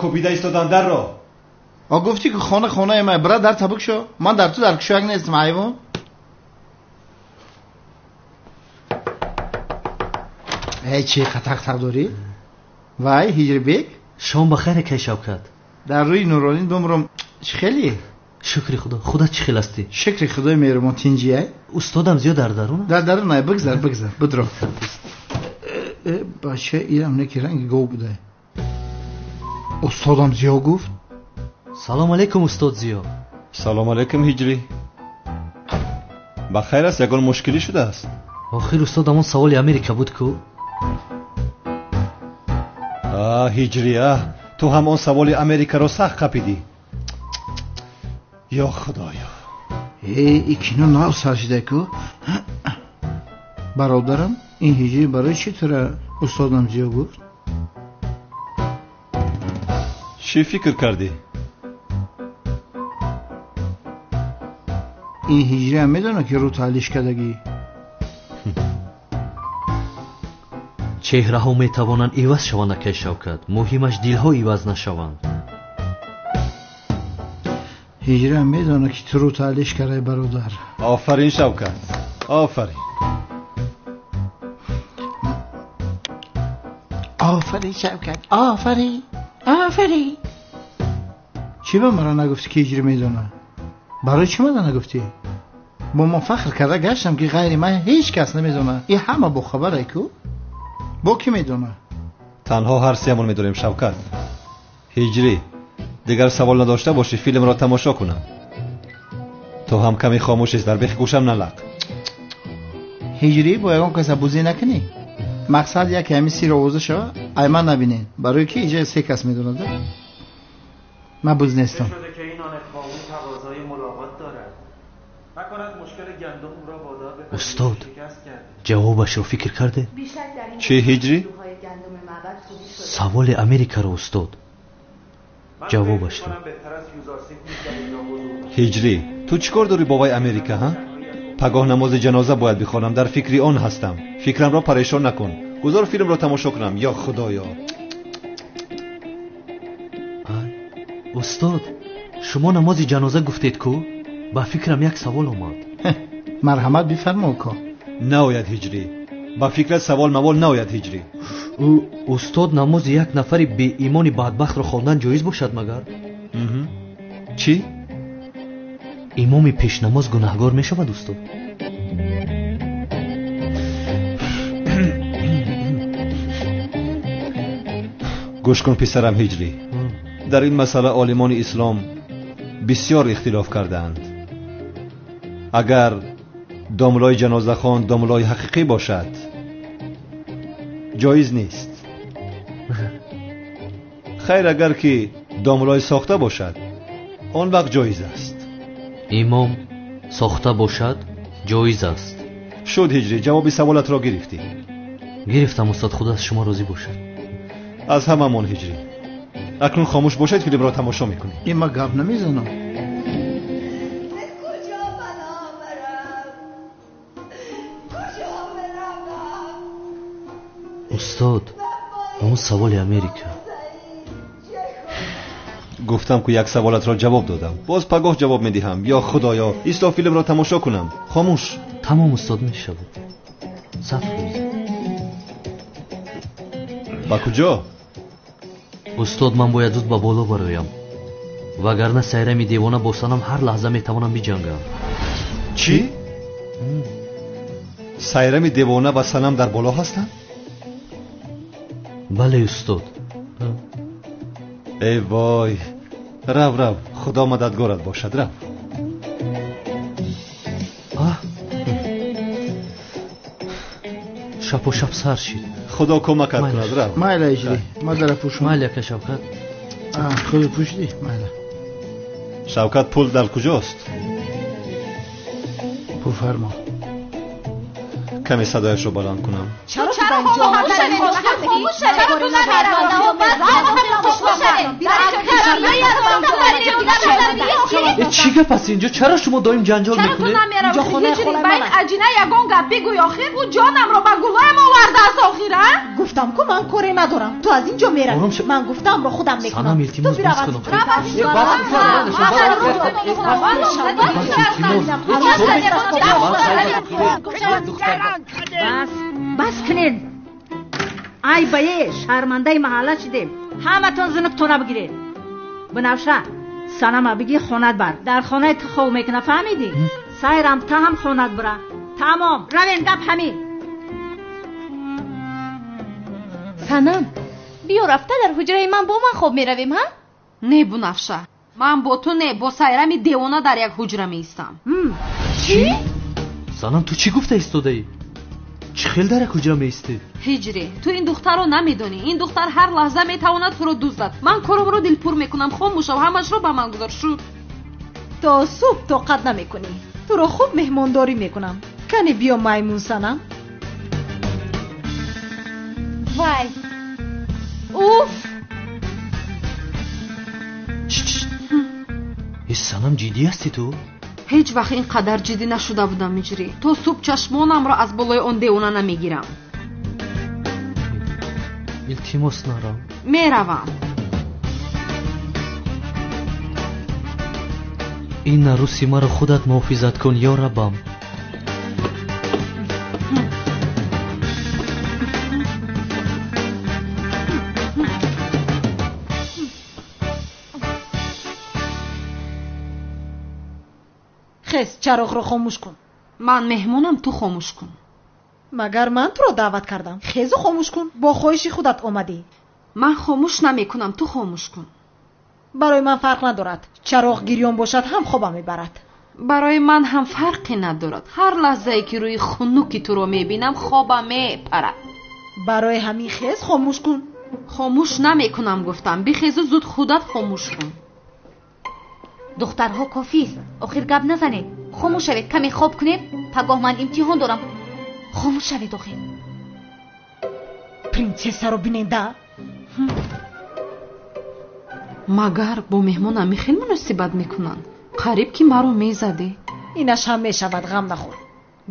кӯбида истодан дарро. А гуфтӣ ки хона хонаи ман, бира дар табук шо. Ман дар ту дар кушояк нестам, ҳайвон. Эй, чӣ қатақ-тақ дорӣ? Вай, Ҳиҷрибек? Шом ба хайр, акай Шавкат. Дар рӯи Нуролин бимрам, чӣ хеле? Шукри Худо. Худат чӣ хел ҳастӣ? Шукри Худои меҳрубон, тинҷиай? Устодам зиёд дар дарун? Дар дарун ай, бигзар, бигзар, бидро. Бача, ирам неки ранги гов будай. Устодам Зиё гуфт. Салом алейкум, устод Зиё. Салом алейкум, Ҳиҷрӣ. Ба хайр аст, ягон мушкилӣ шудааст? Охир устод, ҳамон саволи Америка буд ку? А, Ҳиҷрӣ, а, ту ҳам он саволи Америкаро сахт қапидӣ. Ё Худоё. Э, и кино нав сар шуда ку? Бародарам, ин Ҳиҷрӣ барои чӣ тура устодам Зиё гуфт? Чӣ фикр кардӣ? Ин Ҳиҷрӣ ҳам медонад ки рӯ таълиш кардагӣ. Чеҳраҳо метавонанд иваз шаванд, акай Шавкат. Муҳимаш дилҳо иваз нашаванд. Ҳиҷрӣ ҳам медонад ки ту рӯ таълиш кардай, бародар. Офарин, Шавкат, офарин. Офарин, Шавкат, офарин, офарин. Чӣ ба маро нагуфтӣ ки Ҳиҷрӣ медонад? Барои чӣ мада нагуфтӣ? Бо ман фахр карда гаштам ки ғайри ман ҳеҷ кас намедонад. И ҳама бохабарай ку? Бо кӣ медонад? Танҳо ҳар сеамон медонем, Шавкат. Ҳиҷрӣ, дигар савол надошта бошӣ, филмро тамошо кунам. Ту ҳам каме хомӯш аст, дар бехи гӯшам налақ. Ҳиҷрӣ, бо ягон каса бузӣ накунӣ. Мақсад яке ҳамин сир овоза шава, ай ман набинед. Барои ки иҷа се кас медонад. Ман буз нестам. Устод, ҷавобашро фикр карде? Чӣ, Ҳиҷрӣ? Саволи Америкаро, устод. Ҷавобашро. Ҳиҷрӣ, ту чӣ кор дорӣ бо вай Америка, ҳа? Пагоҳ намози ҷаноза бояд бихонам, дар фикри он ҳастам. Фикрамро парешон накун. Гузор филмро тамошо кунам. Ё Худоё. Устод, шумо намози ҷаноза гуфтед ку? Ба фикрам як савол омад. Марҳамат бифармо, ко. Наояд, Ҳиҷрӣ. Ба фикрат савол мавол наояд, Ҳиҷрӣ. Устод, намози як нафари беимони бадбахтро хондан ҷоиз бошад магар? Чӣ? Имоми пешнамоз гунаҳгор мешавад, устод? Гӯш кун, писарам Ҳиҷрӣ. Дар ин масъала олимони ислом бисёр ихтилоф кардаанд. Агар домлои ҷанозахон домлои ҳақиқӣ бошад, ҷоиз нест. Хайр, агар ки домлои сохта бошад, он вақт ҷоиз аст. Имом сохта бошад, ҷоиз аст. Шуд, Ҳиҷрӣ, ҷавоби саволатро гирифтӣ. Гирифтам, устод, Худо аз шумо розӣ бошад. Аз ҳамамон, Ҳиҷрӣ. Акнун хомӯш бошед, филмро тамошо мекунем. Ин ман гап намезанам. Устод, ҳамон саволи Америка. Гуфтам ку як саволатро ҷавоб додам. Боз пагоҳ ҷавоб медиҳам. Ё Худоё, исто филмро тамошо кунам. Хомӯш. Тамом, устод, мешавад. 100 рӯз. Ба куҷо? Устод, ман бояд зуд ба боло бароям. Вагарна Сайрами девона бо Санам ҳар лаҳза метавонам биҷангам. Чӣ? Сайрами девона ва Санам дар боло ҳастанд? Бале, устод. Эй вой, рав, рав, Худо мададгорат бошад, рав. Шапо шап сар шид. Худо кӯмакат кунад, рав. Майла, Ҳиҷрӣ, ма дара пӯшам. Майла, ака Шавкат. Худо пӯшидӣ? Майла. Шавкат, пул дар куҷост? Бифармо. Каме садояшро баланд кунам. Чаро Чӣ Чӣ гап аст инҷо? Чаро шумо доим ҷанҷол мекунед? Чаро ту намеравӣ? Ҳиҷрӣ, ба ин аҷина ягон гап бигӯй охир. Ӯ ҷонамро ба гулоям овардааст охир, а? Гуфтам ку ман коре надорам. Ту аз инҷо меравӣ. Ман гуфтамро худам мекунам. Санам, илтимос, бас кун. Рав аз инҷо. Бас, бас кунед. Ай бае, шармандаи маҳалла шидем. Ҳаматон зиныктона бигиред. Бунафша, Санама биги хонат бар. Дар хонаи ту хов мекуна, фаҳмидӣ? Сайрам та ҳам хонат бура. Тамом, равем, гап ҳамин. Санам, биё рафта дар ҳуҷраи ман бо ман хоб меравем, ҳа? Не, Бунафша, ман бо ту не, бо Сайрами девона дар як ҳуҷра меистам. Чӣ? Санам, ту чӣ гуфта истодаӣ? Чӣ хел дар як ҳуҷра меистӣ? Ҳиҷрӣ, ту ин духтарро намедонӣ. Ин духтар ҳар лаҳза метавонад туро дуздад. Ман коромро дилпур мекунам. Хомӯшав, ҳамашро ба ман гузор. Шуд. То субҳ тоқат намекунӣ. Туро хуб меҳмондорӣ мекунам. Кане биё маймун Санам. Вай! Уф! Э, Санам, ҷиддӣ ҳастӣ ту? Ҳеҷ вақт ин қадар ҷиддӣ нашуда будам, Ҳиҷрӣ. То субҳ чашмонамро аз болои он девона намегирам. Илтимос, нарав. Меравам. Ин арӯси маро худат муҳофизат кун, ё Раббам. Хез, чароғро хомӯш кун. Ман меҳмонам, ту хомӯш кун. Магар ман туро даъват кардам? Хезу хомӯш кун. Бо хоҳиши худат омадӣ. Ман хомӯш намекунам, ту хомӯш кун. Барои ман фарқ надорад. Чароғ гирён бошад ҳам хобам мебарад. Барои ман ҳам фарқе надорад. Ҳар лаҳзае ки рӯи хунуки туро мебинам, хобам мепарад. Барои ҳамин хез хомӯш кун. Хомӯш намекунам гуфтам. Бихезу зуд худат хомӯш кун. Духтарҳо кофист. Охир гап назанед. Хомӯш шавед, каме хоб кунед. Пагоҳ ман имтиҳон дорам. Хомӯш шавед охир. Принсессаро биненда. Магар бо меҳмон ҳамин хел муносибат мекунанд? Қариб ки маро мезадӣ. Инаш ҳам мешавад, ғам нахӯр.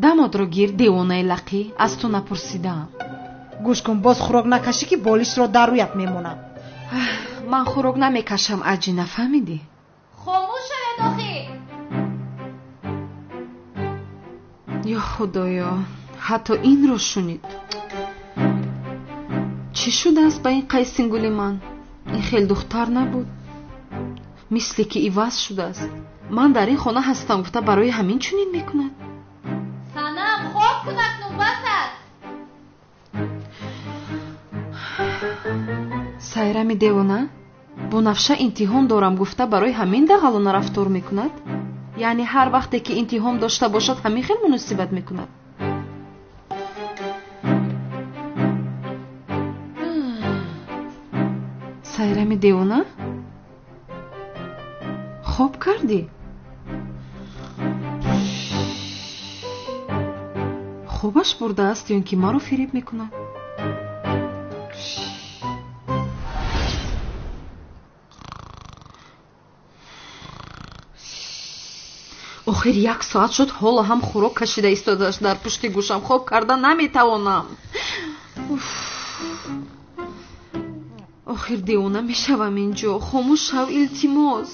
Дамодро гир, девонаи лақӣ, аз ту напурсидаам. Гӯш кун, боз хӯрок накашӣ ки болишро дар рӯят мемонам. Ман хӯрок намекашам, аҷи, нафаҳмидӣ? Хомӯш шавед охир. Ё Худоё, ҳатто инро шунид. Чӣ шудааст ба ин қайсингули ман? Ин хел духтар набуд. Мисле ки иваз шудааст. Ман дар ин хона ҳастам гуфта барои ҳамин чунин мекунад. Санам, хоб кун, акнун бас аст. Сайрами девона, Бунафша имтиҳон дорам гуфта барои ҳамин дағалона рафтор мекунад? Яъне ҳар вақте ки имтиҳон дошта бошад ҳамин хел муносибат мекунад? Сайрами девона, хоб кардӣ? Хобаш бурдааст ё ин ки маро фиреб мекунад? Охир як соат шуд, ҳоло ҳам хӯрок кашида истодааст дар пушти гӯшам. Хоб карда наметавонам. Охир девона мешавам инҷо. Хомӯш шав, илтимос.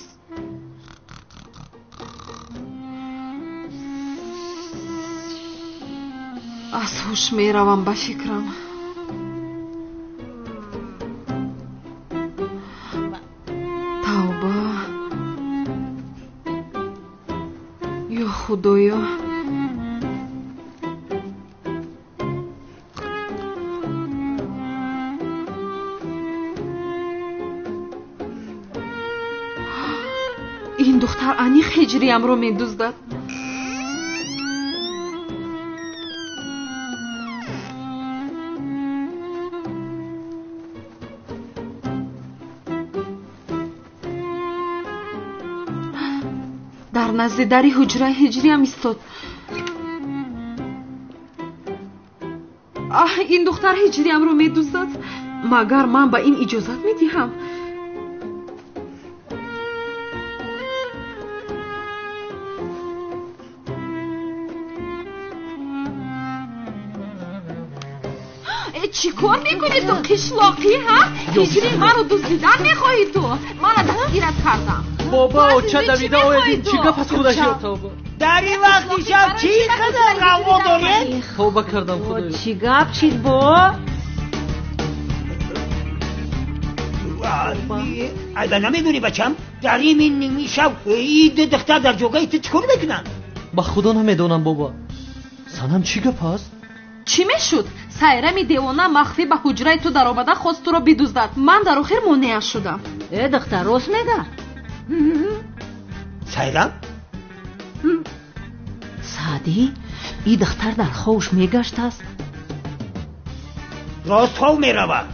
Аз ҳуш меравам ба фикрам. Тавба, ё Худоё. Ин духтар аниқ ҳиҷриямро медуздад. Дар назди дари ҳуҷраи ҳиҷриям истод. Аҳ, ин духтар ҳиҷриямро медуздад. Магар ман ба ин иҷозат медиҳам? Чӣ кор мекунӣ ту қишлоқӣ, ҳа? Ҳиҷри маро дуздидан мехоҳӣ ту? Мана дастгират кардам. Бобо, оча давида ояд, ин чӣ гап аз худаш ё тавба? Дар ин вақти шаб чӣ қадар ғавғо доред? Тавба кардам, худоё. Чӣ гап чиз бо? Айба намедонӣ бачам? Дар ин ними шаб ин ду духтар дар ҷогаи ту чӣ кор мекунанд? Ба худо намедонам бобо. Санам чӣ гап аст? Чӣ мешуд? Сайрами девона махфӣ ба ҳуҷраи ту даромада хост туро бидуздад. Ман дар охир монеа шудам. Э духтар, рост мега? Сайрам? Саъдӣ, ин духтар дар ховш мегаштааст. Рост хов меравад.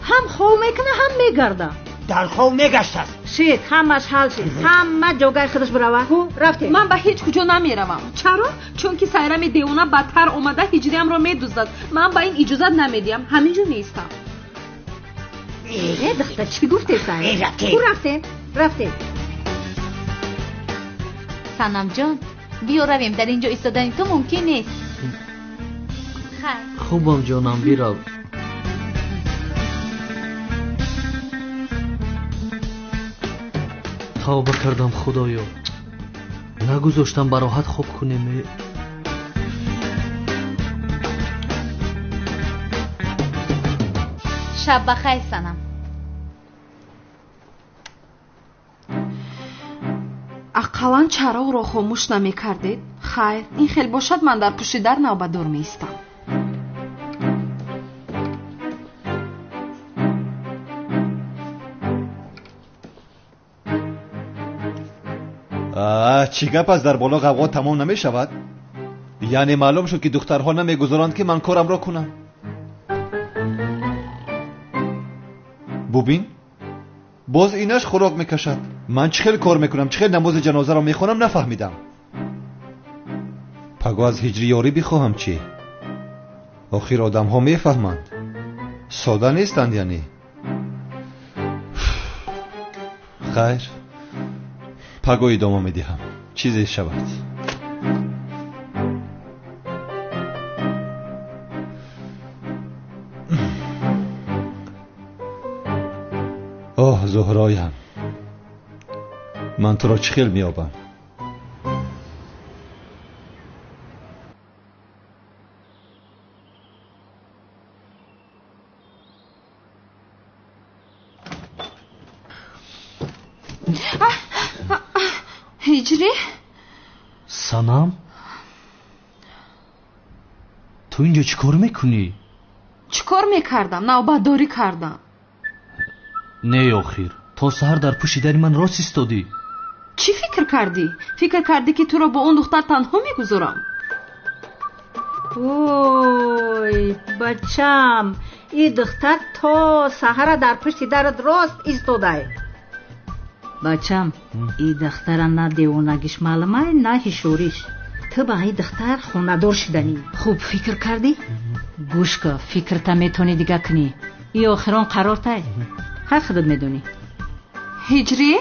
Ҳам хов мекуна, ҳам мегарда. Дар хов мегаштааст. Шид, ҳамаш ҳал шид. Ҳама ҷогаи худаш бирава. Ҳу, рафтем. Ман ба ҳеҷ куҷо намеравам. Чаро? Чунки Сайрами девона бадтар омада ҳиҷриамро медуздад. Ман ба ин иҷозат намедиҳам. Ҳамин ҷо меистам. Э духтар, чӣ гуфте Сайрам? Ҳу, рафтем, рафтем. Санамҷон, биё равем, дар ин ҷо истодани ту мумкин нест. Хайр. Хубам ҷонам, бирав. Тавба кардам, худоё. Нагузоштам ба роҳат хоб кунем. Шаб бахайр, Санам. Ақаллан чароғро хомӯш намекардед? Хайр, ин хел бошад, ман дар пушти дар навбатдор меистам. Чӣ гап аст? Дар боло ғавғо тамом намешавад? Яъне маълум шуд, ки духтарҳо намегузоранд, ки ман корамро кунам. Бубин, боз инаш хӯрок мекашад. Ман чӣ хел кор мекунам, чӣ хел намози ҷанозаро мехонам, нафаҳмидам. Паго аз ҳиҷри ёрӣ бихоҳам чӣ? Охир одамҳо мефаҳманд, сода нестанд яъне. Хайр, паго идома медиҳам, чизе шавад. Оҳ, Зуҳроям, ман туро чӣ хел меёбам? Ҳиҷрӣ? Санам, ту инҷо чӣ кор мекунӣ? Чӣ кор мекардам? Навбатдорӣ кардам. Не, охир, то саҳар дар пушти дари ман рост истодӣ. Чӣ фикр кардӣ? Фикр кардӣ, ки туро бо он духтар танҳо мегузорам? Ой, бачам, ин духтар то саҳара дар пушти дарат рост истодай. Бачам, ин духтара на девонагиш маълумай, на ҳишориш. Ту ба ин духтар хонадор шиданӣ. Хуб фикр кардӣ? Гӯш кун, фикрта метавонӣ дига кунӣ. Ин охирон қарортай. Ҳар худат медонӣ. Ҳиҷрӣ?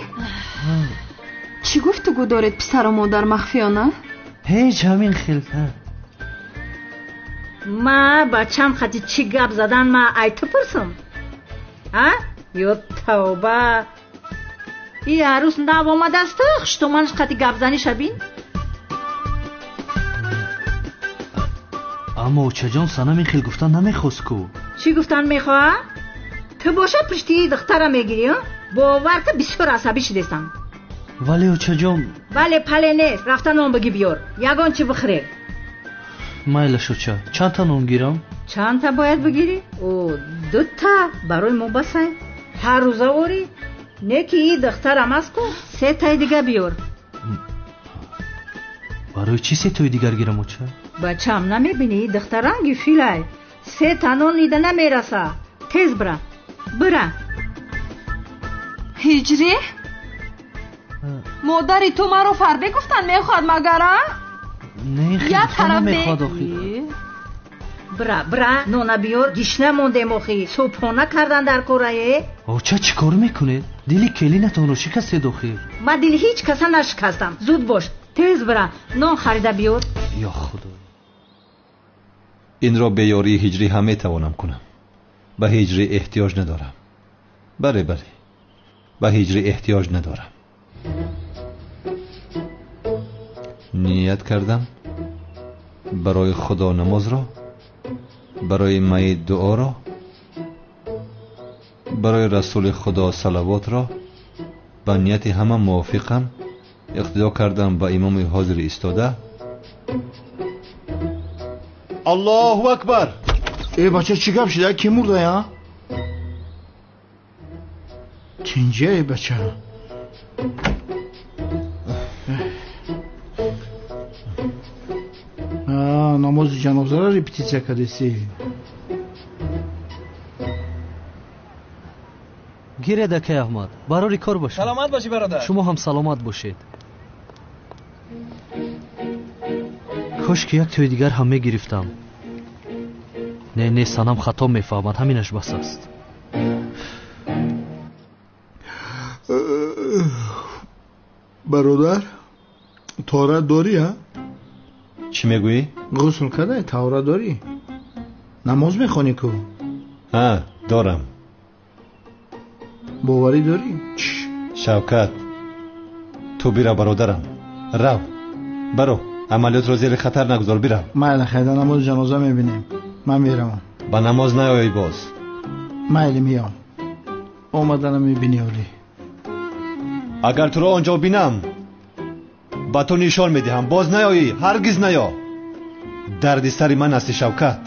Чӣ гуфтугӯ доред писару модар махфиёна? Ҳеҷ, ҳамин хел. Ма бачам хати чӣ гап задан ма ай ту пурсам? А? Ё тавба! И арӯс нав омадааст, хуштоманаш қати гапзаниша бин. Аммо очаҷон, Санам ин хел гуфтан намехост ку. Чӣ гуфтан мехоҳад? Ту боша пушти духтара мегирӣ, бовар ка бисёр асабӣ шудестам. Вале очаҷон. Вале пале нест, рафта нон бигӣ биёр, ягон чӣ бихӯре. Майлаш оча, чандта нон гирам? Чандта бояд бигирӣ? О, дута барои мо басай. Ҳар рӯза орӣ? Не ки и духтарам аст ку, сетаи дига биёр. Барои чӣ сетои дигар гирам оча? Бачам, намебинӣ, и духтар ранги филай. Сета нон ида намераса. Тез бира, бира. Ҳиҷрӣ? Модари ту маро фарбе гуфтан мехоҳад магар, а? Не, як тараф мехоҳад охир. Бира, бира, нона биёр, гишна мондем охи. Субҳона кардан дар корае. Оча, чӣ кор мекунед? Дили келинатонро шикастед охир. Ман дили ҳеҷ каса нашикастам. Зуд бош, тез бира, нон харида биёр. Ё худо. Инро бе ёрии ҳиҷрӣ ҳам метавонам кунам. Ба ҳиҷрӣ эҳтиёҷ надорам. Бале, бале, ба ҳиҷрӣ эҳтиёҷ надорам. Ният кардам барои Худо намозро, барои майит дуоро, барои расули Худо салавотро ба нияти ҳама мувофиқам иқтидо кардам ба имоми ҳозир истода. Аллоҳу акбар! Э бача, чӣ гап шуда? Ки мурда я? Чинҷа э бача? Намози ҷанозаро репетитсия кардеси. Гиред акай Аҳмад, барори кор бошед. Саломат бошӣ бародар. Шумо ҳам саломат бошед. Кош ки як тӯи дигар ҳам мегирифтам. Не, не, санам хато мефаҳмад, ҳаминаш бас аст. Бародар, тора дорӣ, а? Чӣ мегӯӣ? Ғусл кардай, тавра дорӣ? Намоз мехонӣ ку? Ҳа, дорам. Боварӣ дорӣ? Шавкат, ту бирав бародарам. Рав, баро, амалиётро зери хатар нагузор, бирав. Майли, хайда намози ҷаноза мебинем. Ман меравам. Ба намоз наёй боз. Майли, меём. Омадана мебинӣ олӣ. Агар туро он ҷо бинам, ба ту нишон медиҳам. Боз наёӣ, ҳаргиз наё. Дарди сари ман ҳасти Шавкат.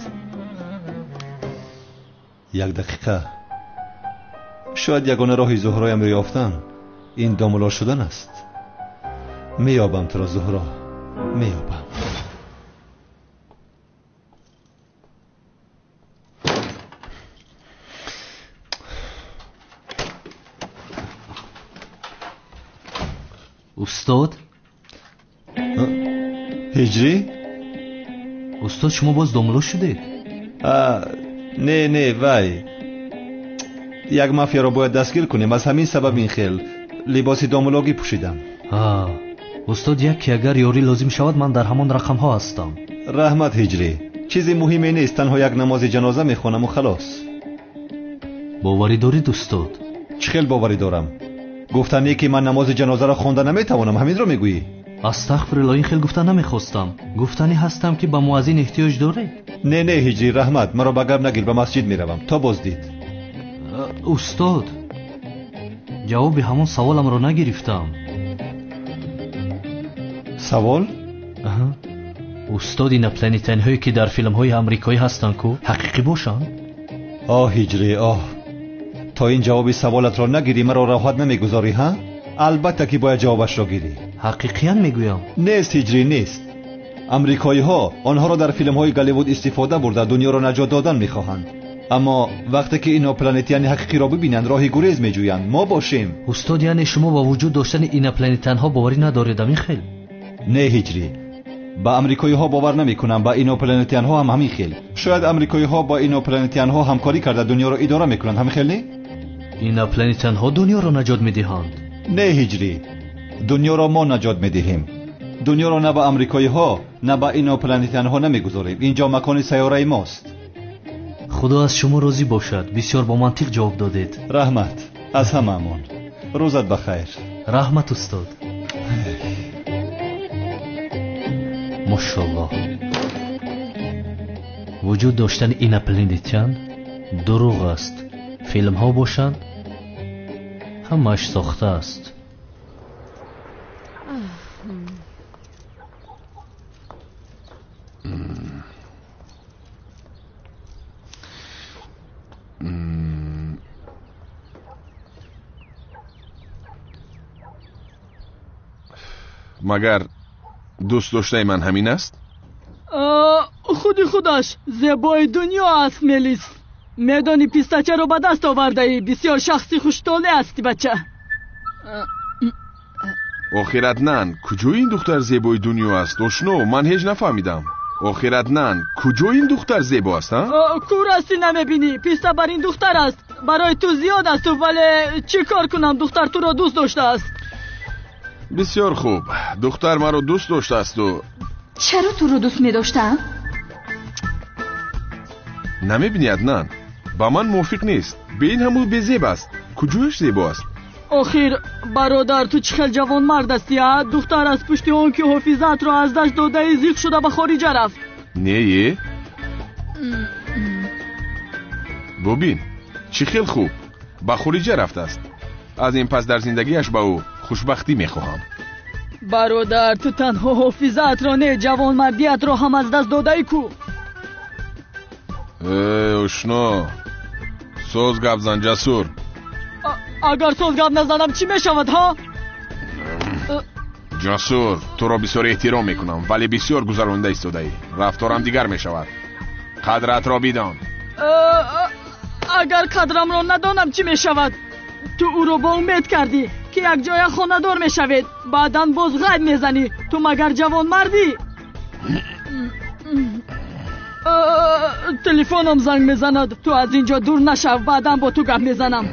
Як дақиқа. Шояд ягона роҳи Зуҳроямро ёфтан ин домуло шудан аст. Меёбам туро, Зуҳро, меёбам. Устод? Ҳиҷрӣ? Устод, шумо боз домуло шудед? Не, не, вай. Як мафияро бояд дастгир кунем, аз ҳамин сабаб ин хел либоси домулогӣ пӯшидам. Устод, як ки агар ёрӣ лозим шавад, ман дар ҳамон рақамҳо ҳастам. Раҳмат, ҳиҷрӣ. Чизи муҳиме нест, танҳо як намози ҷаноза мехонаму халос. Боварӣ дорид, устод? Чӣ хел боварӣ дорам? Гуфтане ки ман намози ҷанозаро хонда наметавонам, ҳаминро мегӯӣ? Астағфируллоҳ, ин хел гуфта намехостам. Гуфтанӣ ҳастам ки ба муаззин эҳтиёҷ доред? Не, не, ҳиҷрӣ, раҳмат, маро ба гап нагир, ба масҷид меравам. То боздид. Устод, ҷавоби ҳамон саволамро нагирифтам. Савол? Устод, инопланетянҳое ки дар филмҳои амрикоӣ ҳастанд ку ҳақиқӣ бошанд? Оҳ, ҳиҷрӣ, оҳ, то ин ҷавоби саволатро нагирӣ маро роҳат намегузорӣ, ҳа? Албатта ки бояд ҷавобашро гирӣ. Ҳақиқиян мегӯям. Нест, ҳиҷрӣ, нест. Амрикоиҳо онҳоро дар филмҳои Голливуд истифода бурда дунёро наҷот додан мехоҳанд. Аммо вақте ки инопланетяни ҳақиқиро бибинанд, роҳи гурез меҷӯянд. Мо бошем. Устод, яъне шумо ба вуҷуд доштани инопланетянҳо боварӣ надоред, ҳамин хел? Не, ҳиҷрӣ, ба амрикоиҳо бовар намекунам, ба инопланетянҳо ҳам ҳамин хел. Шояд амрикоиҳо бо инопланетянҳо ҳамкорӣ карда дунёро идора мекунанд, ҳамин хел не? Инопланетянҳо дунёро наҷот медиҳанд. Не, ҳиҷрӣ, дунёро мо наҷот медиҳем. Дунёро на ба амрикоиҳо, на ба инопланетянҳо намегузорем. Инҷо макони сайёраи мост. Худо аз шумо розӣ бошад. Бисёр бо мантиқ ҷавоб додед. Раҳмат аз ҳамаамон. Рӯзат ба хайр. Раҳмат, устод. Мошаллоҳ. Вуҷуд доштани инопланетян дурӯғ аст. Филмҳо бошанд, ҳамааш сохта аст. Магар дӯст доштаи ман ҳамин аст? Худи худаш зебои дунё аст, Мелис. Медонӣ пистачаро ба даст овардаӣ. Бисёр шахси хуштоле ҳастӣ, бача. Охир Аднан, куҷои ин духтар зебои дунё аст? Ошно, ман ҳеҷ нафаҳмидам. Охир Аднан, куҷои ин духтар зебо аст, ҳа? Кур ҳастӣ, намебинӣ. Писта бар ин духтар аст. Барои ту зиёд асту, вале чӣ кор кунам, духтар туро дӯст доштааст. Бисёр хуб, духтар маро дӯст доштаасту. Чаро туро дӯст медоштаам? Намебинӣ, Аднан, ба ман мувофиқ нест. Бе ин ҳам ӯ безеб аст. Куҷояш зебо аст? Охир бародар, ту чӣ хел ҷавонмард ҳастӣ, а? Духтар аз пушти он ки ҳофизаатро аз даст додаи зиқ шуда ба хориҷа рафт. Не, бубин, чӣ хел хуб ба хориҷа рафтааст. Аз ин пас дар зиндагиаш ба ӯ хушбахтӣ мехоҳам. Бародар, ту танҳо ҳофизаатро не, ҷавонмардиатро ҳам аз даст додаӣ ку. Э, ошно, соз гап зан, Ҷасур. Агар соз гап назанам чӣ мешавад, ҳа? Ҷасур, туро бисёр эҳтиром мекунам, вале бисёр гузаронда истодаӣ. Рафторам дигар мешавад. Қадратро бидон. Агар қадрамро надонам чӣ мешавад? Ту ӯро бо умед кардӣ, ки якҷоя хонадор мешавед, баъдан боз ғайб мезанӣ. Ту магар ҷавонмардӣ? Телефонам занг мезанад. Ту аз ин ҷо дур нашав, баъдан бо ту гап мезанам.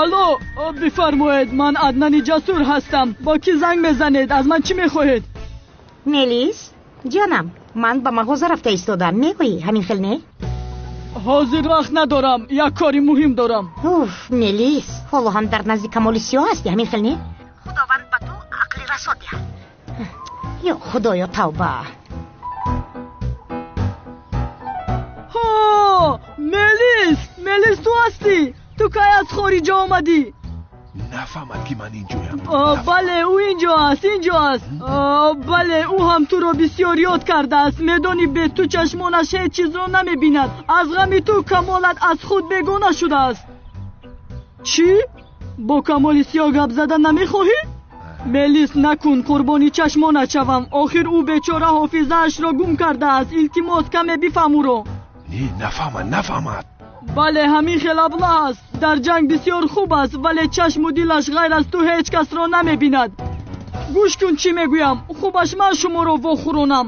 Алло, бифармоед, ман Аднани Ҷасур ҳастам. Бо кӣ занг мезанед? Аз ман чӣ мехоҳед? Мелис, ҷонам, ман ба мағоза рафта истодам. Мегӯӣ, ҳамин хел не? Ҳозир вақт надорам, як кори муҳим дорам. Уф, Мелис, ҳоло ҳам дар назди Камоли Сиёҳ ҳастӣ, ҳамин хел не? Худованд ба ту ақли расо диҳад. Ё Худоё, тавба. Ҳо, Мелис, Мелис, ту ҳастӣ? Ту кай аз хориҷа омадӣ? Нафаҳмад, ки ман инҷоям. Бале, ӯ инҷо аст, инҷо аст. Бале, ӯ ҳам туро бисёр ёд кардааст. Медонӣ, бе ту чашмонаш ҳеҷ чизро намебинад. Аз ғами ту Камолат аз худ бегона шудааст. Чӣ? Бо Камоли Сиёҳ гап зада намехоҳӣ? Мелис, накун, қурбони чашмонат шавам. Охир ӯ бечора ҳофизаашро гум кардааст. Илтимос, каме бифаҳм ӯро. Не, нафаҳмад, нафаҳмад. Бале, ҳамин хел аблаҳ аст. Дар ҷанг бисёр хуб аст, вале чашму дилаш ғайр аз ту ҳеҷ касро намебинад. Гӯш кун, чӣ мегӯям. Хубаш ман шуморо вохӯронам.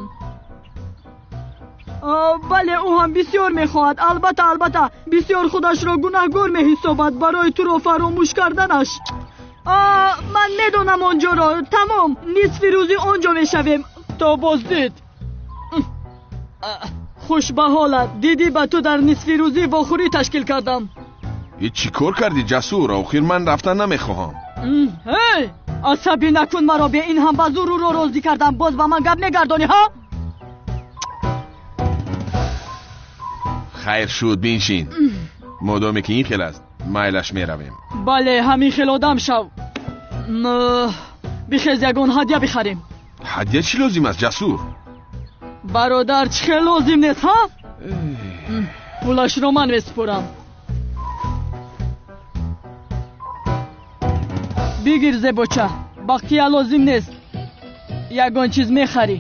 Бале, ӯ ҳам бисёр мехоҳад. Албатта, албатта, бисёр худашро гунаҳгор меҳисобад барои туро фаромӯш карданаш. Ман медонам он ҷоро. Тамом, нисфи рӯзи он ҷо мешавем. То боздид. Хуш ба ҳолат. Дидӣ, ба ту дар нисфи рӯзӣ вохӯрӣ ташкил кардам. Э, чӣ кор кардӣ, Ҷасур? Охир ман рафтан намехоҳам. Ҳей, асабӣ накун маро. Бе ин ҳам ба зур ӯро розӣ кардам, боз ба ман гап мегардонӣ, ҳа? Хайр шуд, биншин. Модоме ки ин хел аст, майлаш, меравем. Бале, ҳамин хел одам шав. Бихез, ягон ҳадя бихарем. Ҳадя чӣ лозим аст, Ҷасур? Бародар, чӣ хел лозим нест, ҳа? Пулашро ман месупорам. Бигир, зебоча, бақия лозим нест, ягон чиз мехарӣ.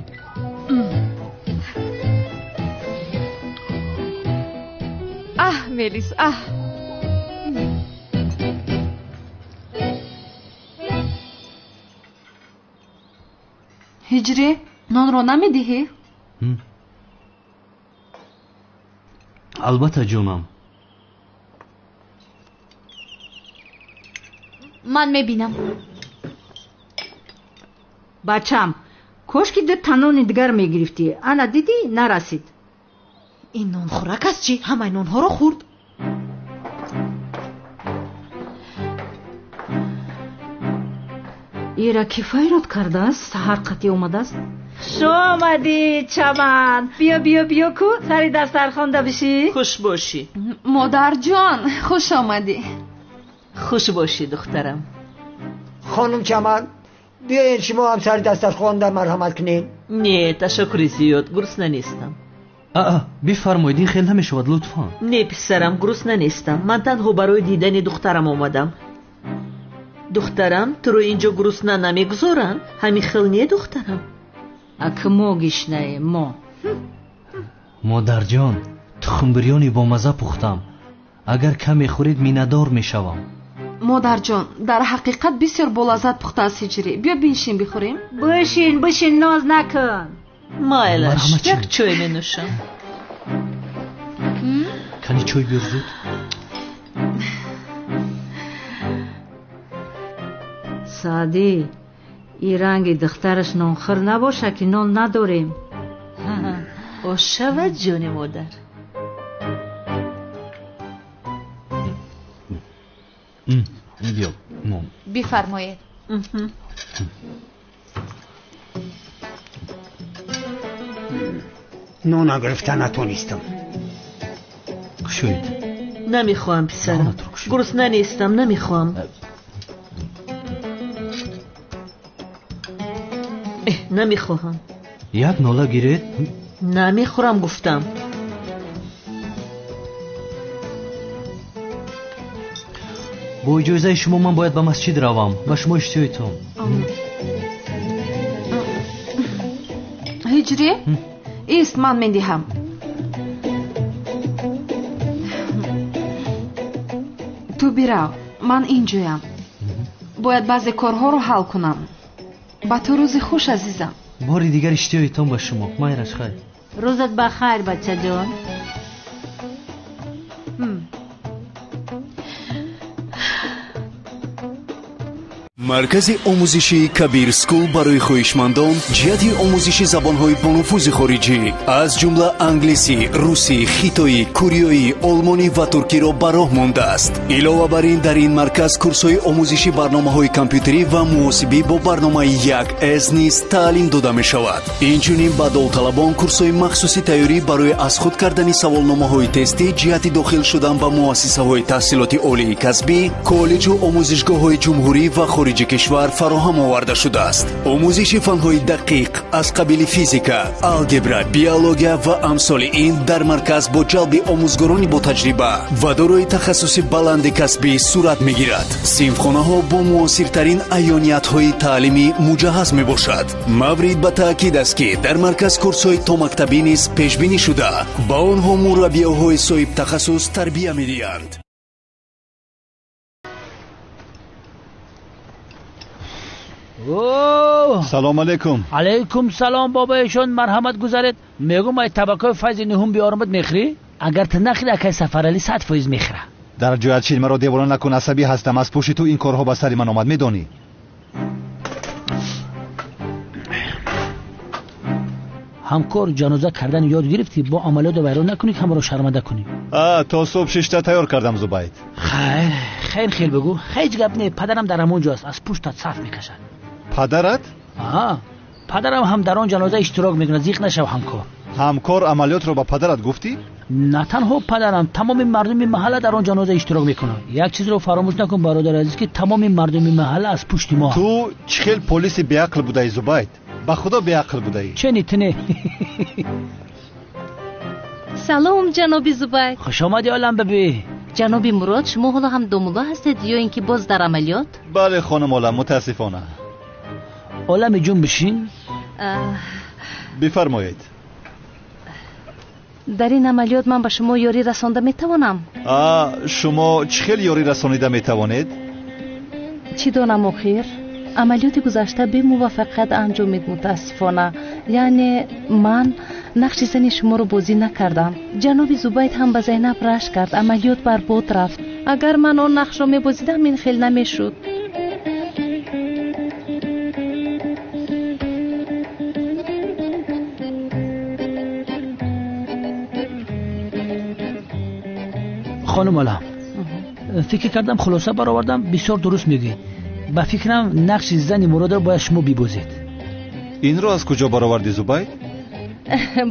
Аҳ, Мелис, аҳ. Ҳиҷрӣ, нонро намедиҳӣ? Албатта, ҷонам. Ман мебинам. Бачам, кошки ду танони дигар мегирифтӣ. Ана дидӣ, нарасид. Ин нонхӯрак аст чӣ? Ҳамаи нонҳоро хӯрд. Ира ки файрод кардааст, саҳар қатъӣ омадааст. Хуш омадӣ, Чаман. Биё, биё, биё ку сари дастархонда бишӣ. Хуш бошӣ. Модарҷон, хуш омадӣ. Хуш бошӣ, духтарам. Хонум Чаман, биёед, шумо ҳам сари дастархонда марҳамат кунед. Не, ташаккури зиёд, гурусна нестам. Аа, бифармоед, ин хел намешавад, лутфан. Не, писарам, гурусна нестам. Ман танҳо барои дидани духтарам омадам. Духтарам, туро инҷо гурусна намегузоранд, ҳамин хел не, духтарам? Ак мо гишнаем, мо. Модарҷон, тухмбирёни бомазза пухтам. Агар кам мехӯред, миннатдор мешавам. Модарҷон, дар ҳақиқат бисёр болаззат пухтааст Ҳиҷрӣ. Биё, биншин, бихӯрем. Бишин, бишин, ноз накун. Майлаш, як чой менӯшам. Кани чой биёр зуд. Саъдӣ, Ин ранги духтараш нонхӯр набошад, ки нон надорем. Ош шавад, ҷони модар. Биё, нон. Бифармоед. Нона гирифта натонистам. Кушоед. Намехоҳам, писарам. Гурусна нестам, намехоҳам. Намехоҳам. Як нола гиред. Намехӯрам, гуфтам. Бо иҷозаи шумо ман бояд ба масҷид равам. Ба шумо иштиҳоитон. Ҳиҷрӣ? Ист, ман медиҳам. Ту бирав, ман инҷоям. Бояд баъзе корҳоро ҳал кунам. Ба ту рӯзи хуш, азизам. Бори дигар иштиҳоитон ба шумо. Майраш, хайр. Рӯзат ба хайр, бачаҷон. Маркази омӯзишии Кабир Скул барои хоҳишмандон ҷиҳати омӯзиши забонҳои бонуфузи хориҷӣ, аз ҷумла англисӣ, русӣ, хитоӣ, кореоӣ, олмонӣ ва туркиро ба роҳ мондааст. Илова бар ин, дар ин марказ курсҳои омӯзиши барномаҳои компютерӣ ва муҳосибӣ бо барномаи 1С низ таълим дода мешавад. Инчунин ба довталабон курсҳои махсуси тайёрӣ барои аз худ кардани саволномаҳои тестӣ ҷиҳати дохил шудан ба муассисаҳои таҳсилоти олии касбӣ, коллеҷу омӯзишгоҳҳои ҷумҳурӣ ва хориҷи кишвар фароҳам оварда шудааст. Омӯзиши фанҳои дақиқ аз қабили физика, алгебра, биология ва амсоли ин дар марказ бо ҷалби омӯзгорони ботаҷриба ва дорои тахассуси баланди касбӣ сурат мегирад. Синфхонаҳо бо муосиртарин аёниятҳои таълимӣ муҷаҳҳаз мебошад. Маврид ба таъкид аст, ки дар марказ курсҳои томактабӣ низ пешбинӣ шуда, ба онҳо мураббиёҳои соҳибтахассус тарбия медиҳанд. Салом алейкум. Алейкум салом, бобоишон, марҳамат гузаред. Мегӯм, ай табакои файзи нуҳум биёрамад, мехӯрӣ? Агар ту нахӯрӣ, акай Сафаралӣ 100% мехӯра. Дар ҷоят шин, маро девона накун, асабӣ ҳастам. Аз пушти ту ин корҳо ба сари ман омад, медонӣ. Ҳамкор, ҷаноза кардан ёд гирифтӣ, бо амалиётро вайрон накунӣ, ки ҳамаро шарманда кунӣ. То субҳ шишта тайёр кардам, Зубайд. Хайр, хайр, хел бигӯ. Ҳеҷ гап не, падарам дар ҳамон ҷо аст, аз пуштат саф мекашад. Падарат? Падарам ҳам дар он ҷаноза иштирок мекунад, зиқ нашав, ҳамкор. Ҳамкор, амалиётро ба падарат гуфтӣ? На танҳо падарам, тамоми мардуми маҳалла дар он ҷаноза иштирок мекунанд. Як чизро фаромӯш накун, бародари азиз, ки тамоми мардуми маҳалла аз пушти мо. Ту чӣ хел полиси беақл будаӣ, Зубайд? Ба худо беақл будаӣ. Чени тине? Салом, ҷаноби Зубайд. Хуш омадӣ, олам бибӣ. Ҷаноби Мурод, шумо ҳоло ҳам домулло ҳастед ё ин ки боз дар амалиёт? Бале, хонум олам, мутаассифона. Олами ҷун, бишин. Бифармоед. Дар ин амалиёт ман ба шумо ёрӣ расонда метавонам? Шумо чӣ хел ёрӣ расонида метавонед? Чӣ донам, охир? Амалиёти гузашта бемуваффақият анҷомид, мутаассифона. Яъне ман нақши зани шуморо бозӣ накардам. Ҷаноби Зубайд ҳам ба Зайнаб рашк кард, амалиёт барбод рафт. Агар ман он нақшро мебозидам, ин хел намешуд. Хонум олам, фикр кардам, хулоса баровардам, бисёр дуруст мегӯед. Ба фикрам, нақши зани Муродро бояд шумо бибозед. Инро аз куҷо баровардӣ, Зубайд?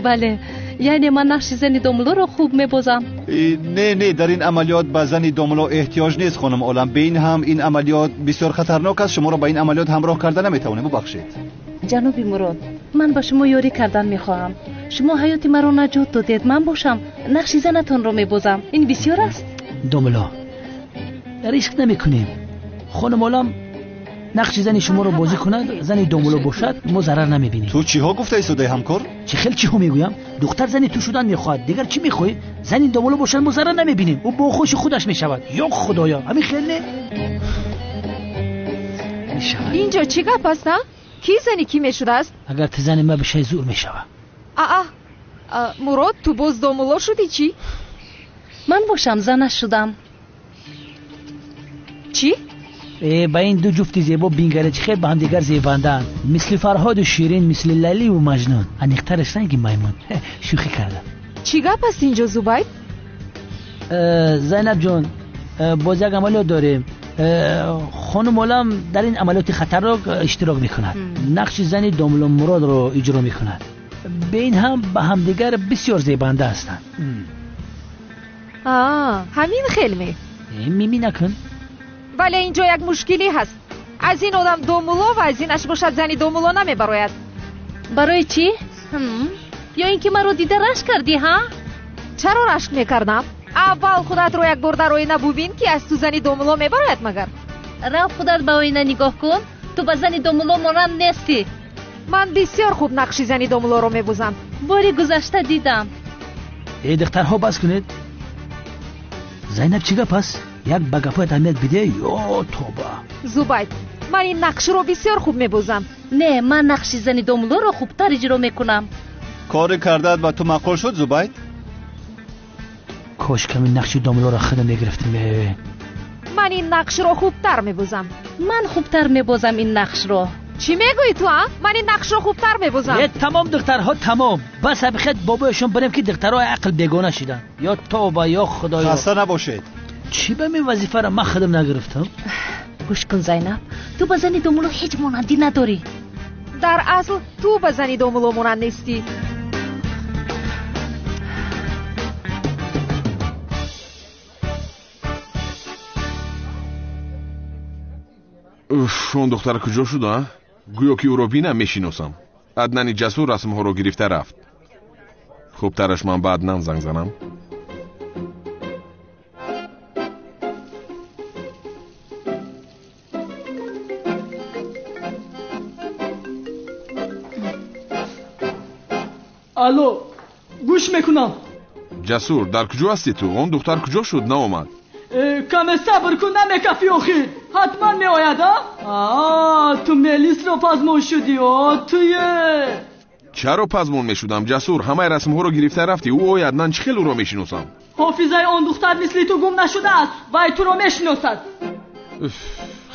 Бале, яъне ман нақши зани домуллоро хуб мебозам. Не, не, дар ин амалиёт ба зани домулло эҳтиёҷ нест, хонум олам. Бе ин ҳам ин амалиёт бисёр хатарнок аст, шуморо ба ин амалиёт ҳамроҳ карда наметавонем, бубахшед. Ҷаноби Мурод, ман ба шумо ёрӣ кардан мехоҳам. Шумо ҳаёти маро наҷот додед, ман бошам нақши занатонро мебозам. Ин бисёр аст. Домулло, риск намекунем. Хонум олам нақши зани шуморо бозӣ кунад, зани домулло бошад, мо зарар намебинем. Ту чиҳо гуфта истодаӣ, ҳамкор? Чӣ хел чиҳо мегӯям? Духтар зани ту шудан мехоҳад, дигар чӣ мехоҳӣ? Зани домулло бошад, мо зарар намебинем. Ӯ бо хуши худаш мешавад. Ё худоё, ҳамин хел не? Инҷо чӣ гап аст, а? Кӣ зани кӣ мешудааст? Агар ту зани ма бишавӣ, зур мешавад. Аа, Мурод, ту боз домулло шудӣ чӣ? Ман бошам занаш шудам. Чӣ? Ба ин ду ҷуфти зебо бингаред, чӣ хел ба ҳамдигар зебандаанд. Мисли Фарҳоду Ширин, мисли Лайливу Маҷнун. Аниқтараш ранги маймун. Шӯхӣ кардам. Чӣ гап аст инҷо, Зубайд? Зайнаб ҷон, боз як амалиёт дорем. Хонум Олам дар ин амалиёти хатарнок иштирок мекунад. Нақши зани домулло Муродро иҷро мекунад. Бе ин ҳам ба ҳамдигар бисёр зебанда ҳастанд. Ҳамин хел ме? Мими накун. Вале инҷо як мушкилӣ ҳаст. Аз ин одам домулло ва аз инаш бошад зани домулло намебарояд. Барои чӣ? Ё ин ки маро дида рашк кардӣ, ҳа? Чаро рашк мекардам? Аввал худатро як бор дар оина бубин, ки аз ту зани домулло мебарояд магар. Рав, худат ба оина нигоҳ кун. Ту ба зани домулло монанд нестӣ. Ман бисёр хуб нақши зани домуллоро мебозам. Бори гузашта дидам. Э, духтарҳо, бас кунед. Зайнаб, чӣ гап аст? Як ба гапҳоят аҳамият бидеҳ, ё тоба. Зубайд, ман ин нақшро бисёр хуб мебозам. Не, ман нақши зани домуллоро хубтар иҷро мекунам. Кори кардаат ба ту маъқул шуд, Зубайд? Кош ками нақши домуллоро худам мегирифтем. Ман ин нақшро хубтар мебозам. Ман хубтар мебозам ин нақшро. Чӣ мегӯӣ ту, а? Ман ин нақшро хубтар мебозам. Э, тамом, духтарҳо, тамом, бас. Абихет бобояшон бирем, ки духтарҳои ақл бегона шиданд. Ё тоба, ё худоё. Хаста набошед. Чӣ ба мин вазифаро ман худам нагирифтам? Гӯш кун, Зайнаб, ту ба зани домулло ҳеҷ монандӣ надорӣ. Дар асл ту ба зани домулло монанд нестӣ. Уф, он духтар куҷо шуд, а? Гӯё ки ӯро бинам, мешиносам. Аднани Ҷасур расмҳоро гирифта рафт. Хубтараш ман ба Аднан занг занам. Алло, гӯш мекунам. Ҷасур, дар куҷо ҳастӣ ту? Он духтар куҷо шуд, наомад? Каме сабр кун, намекафӣ охир. Ҳатман меояд. А ту Мелисро пазмон шудӣ, о туе. Чаро пазмон мешудам, Ҷасур? Ҳамаи расмҳоро гирифта рафтӣ. Ӯ ояд, ман чӣ хел ӯро мешиносам? Ҳофизаи он духтар мисли ту гум нашудааст. Вай туро мешиносад.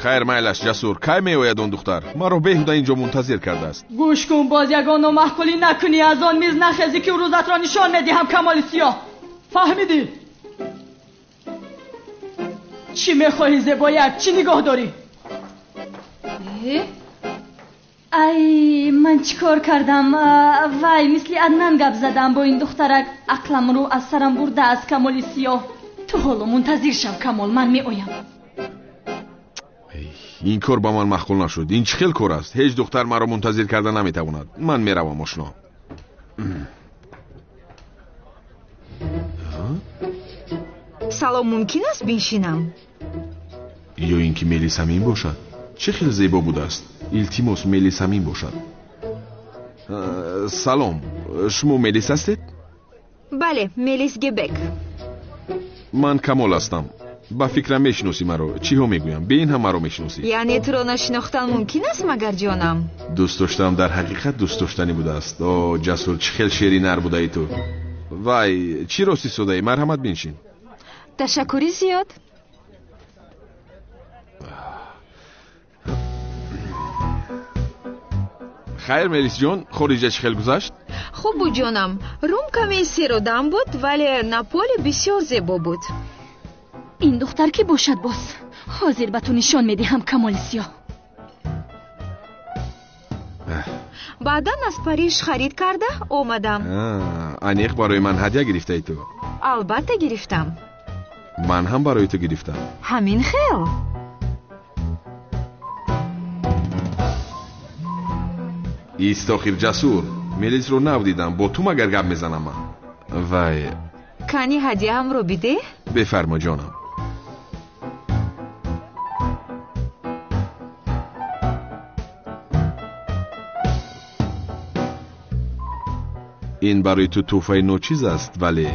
Хайр, майлаш, Ҷасур, кай меояд он духтар? Маро беҳуда инҷо мунтазир кардааст. Гӯш кун, боз ягон номаъқулӣ накунӣ, аз он миз нахезӣ, ки рӯзатро нишон медиҳам, Камоли Сиёҳ. Фаҳмидӣ? Чӣ мехоҳӣ, зебояк? Чӣ нигоҳ дорӣ? Ай, ман чӣ кор кардам? Вай, мисли Аднан гап задам бо ин духтарак. Ақламро аз сарам бурдааст Камоли Сиёҳ. Ту ҳоло мунтазир шав, Камол, ман меоям. Ин кор ба ман маъқул нашуд. Ин чӣ хел кор аст? Ҳеҷ духтар маро мунтазир карда наметавонад. Ман меравам, ошно. Салом, мумкин аст биншинам? Ё ин ки Мелис ҳамин бошад? Чӣ хел зебо будааст. Илтимос, Мелис ҳамин бошад. Салом, шумо Мелис ҳастед? Бале, Мелис Гебек. Ман Камол ҳастам. Ба фикрам, мешиносӣ маро. Чиҳо мегӯям, бе ин ҳам маро мешиносӣ. Яъне туро нашинохтан мумкин аст магар, ҷонам? Дӯст доштам дар ҳақиқат дӯст доштанӣ будааст. О, Ҷасур, чӣ хел шери нар будаи ту. Вай, чӣ рост истодаӣ? Марҳамат, биншин. Ташаккури зиёд. Хайр, Мелисҷон, хориҷа чӣ хел гузашт? Хуб буд, ҷонам. Рум каме серодам буд, вале Наполи бисёр зебо буд. Ин духтар кӣ бошад боз? Ҳозир ба ту нишон медиҳам, Камоли Сиёҳ. Баъдан аз Париж харид карда омадам. Аниқ барои ман ҳадя гирифтаи ту? Албатта, гирифтам. Ман ҳам барои ту гирифтам. Ҳамин хел. Ист охир, Ҷасур. Мелисро нав дидам. Бо ту магар гап мезанам ман? Вай. Кани, ҳадияамро бидеҳ. Бефармо, ҷонам. Ин барои ту тӯҳфаи ночиз аст, вале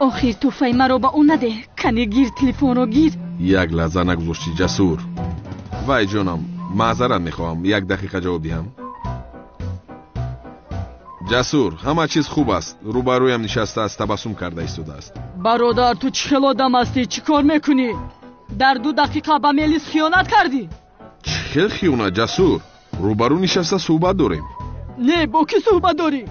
Охир тӯҳфаи маро ба ӯ надеҳ. Кани, гир, телефонро гир. Як лаҳза нагузоштӣ, Ҷасур. Вай, ҷонам, маъзарат мехоҳам, як дақиқа ҷавоб диҳам. Ҷасур, ҳама чиз хуб аст. Рӯбарӯям нишастааст, табассум карда истодааст. Бародар, ту чӣ хел одам ҳастӣ? Чӣ кор мекунӣ? Дар 2 дақиқа ба Мелис хиёнат кардӣ? Чӣ хел хиёнат, Ҷасур? Рӯбарӯ нишаста суҳбат дорем. Не, бо кӣ суҳбат дорӣ?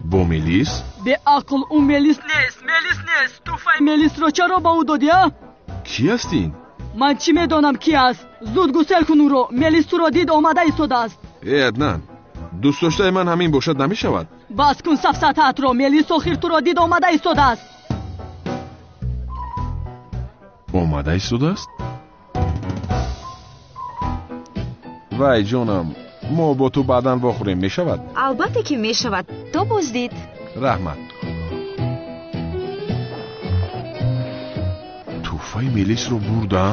Бо Мелис? Беақл, ӯ Мелис нест, Мелис нест. Туҳфаи Мелисро чаро ба ӯ додӣ, а? Кӣ аст ин? Ман чӣ медонам кӣ аст? Зуд гусел кун ӯро. Мелис туро дид, омада истодааст. Э, Аднан, дӯстдоштаи ман ҳамин бошад намешавад. Бас кун сафсатаатро. Мелис охир туро дид, омада истодааст. Омада истодааст? Вай, ҷонам, мо бо ту баъдан вохӯрем, мешавад? Албатта ки мешавад. То боздид. Раҳмат. Туҳфаи Мелисро бурда?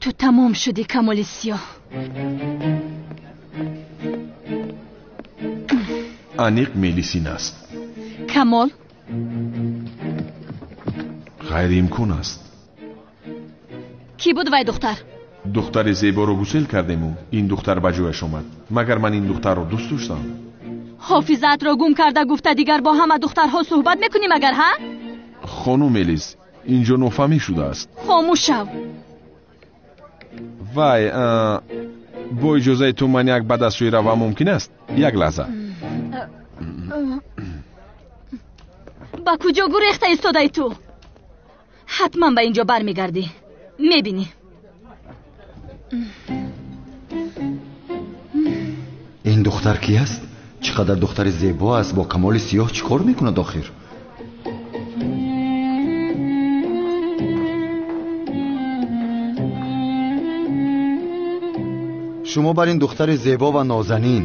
Ту тамом шудӣ, Камоли Сиёҳ. Аниқ Мелис ин аст. Камол? Ғайриимкон аст. Кӣ буд вай духтар? Духтари зеборо гусел кардему, ин духтар ба ҷояш омад. Магар ман ин духтарро дӯст доштам? Ҳофизаатро гум карда гуфта дигар бо ҳама духтарҳо суҳбат мекунӣ магар, ҳа? Хонум Мелис, инҷо нофаҳмӣ шудааст. Хомӯш шав. Вай, бо иҷозаи ту ман як бадастшӯӣ равам мумкин аст? Як лаҳза. Ба куҷо гурехта истодаи ту? Ҳатман ба инҷо бармегардӣ. Мебинӣ. Ин духтар кӣ аст? Чӣ қадар духтари зебо аст, бо Камоли Сиёҳ чӣ кор мекунад охир? Шумо бар ин духтари зебо ва нозанин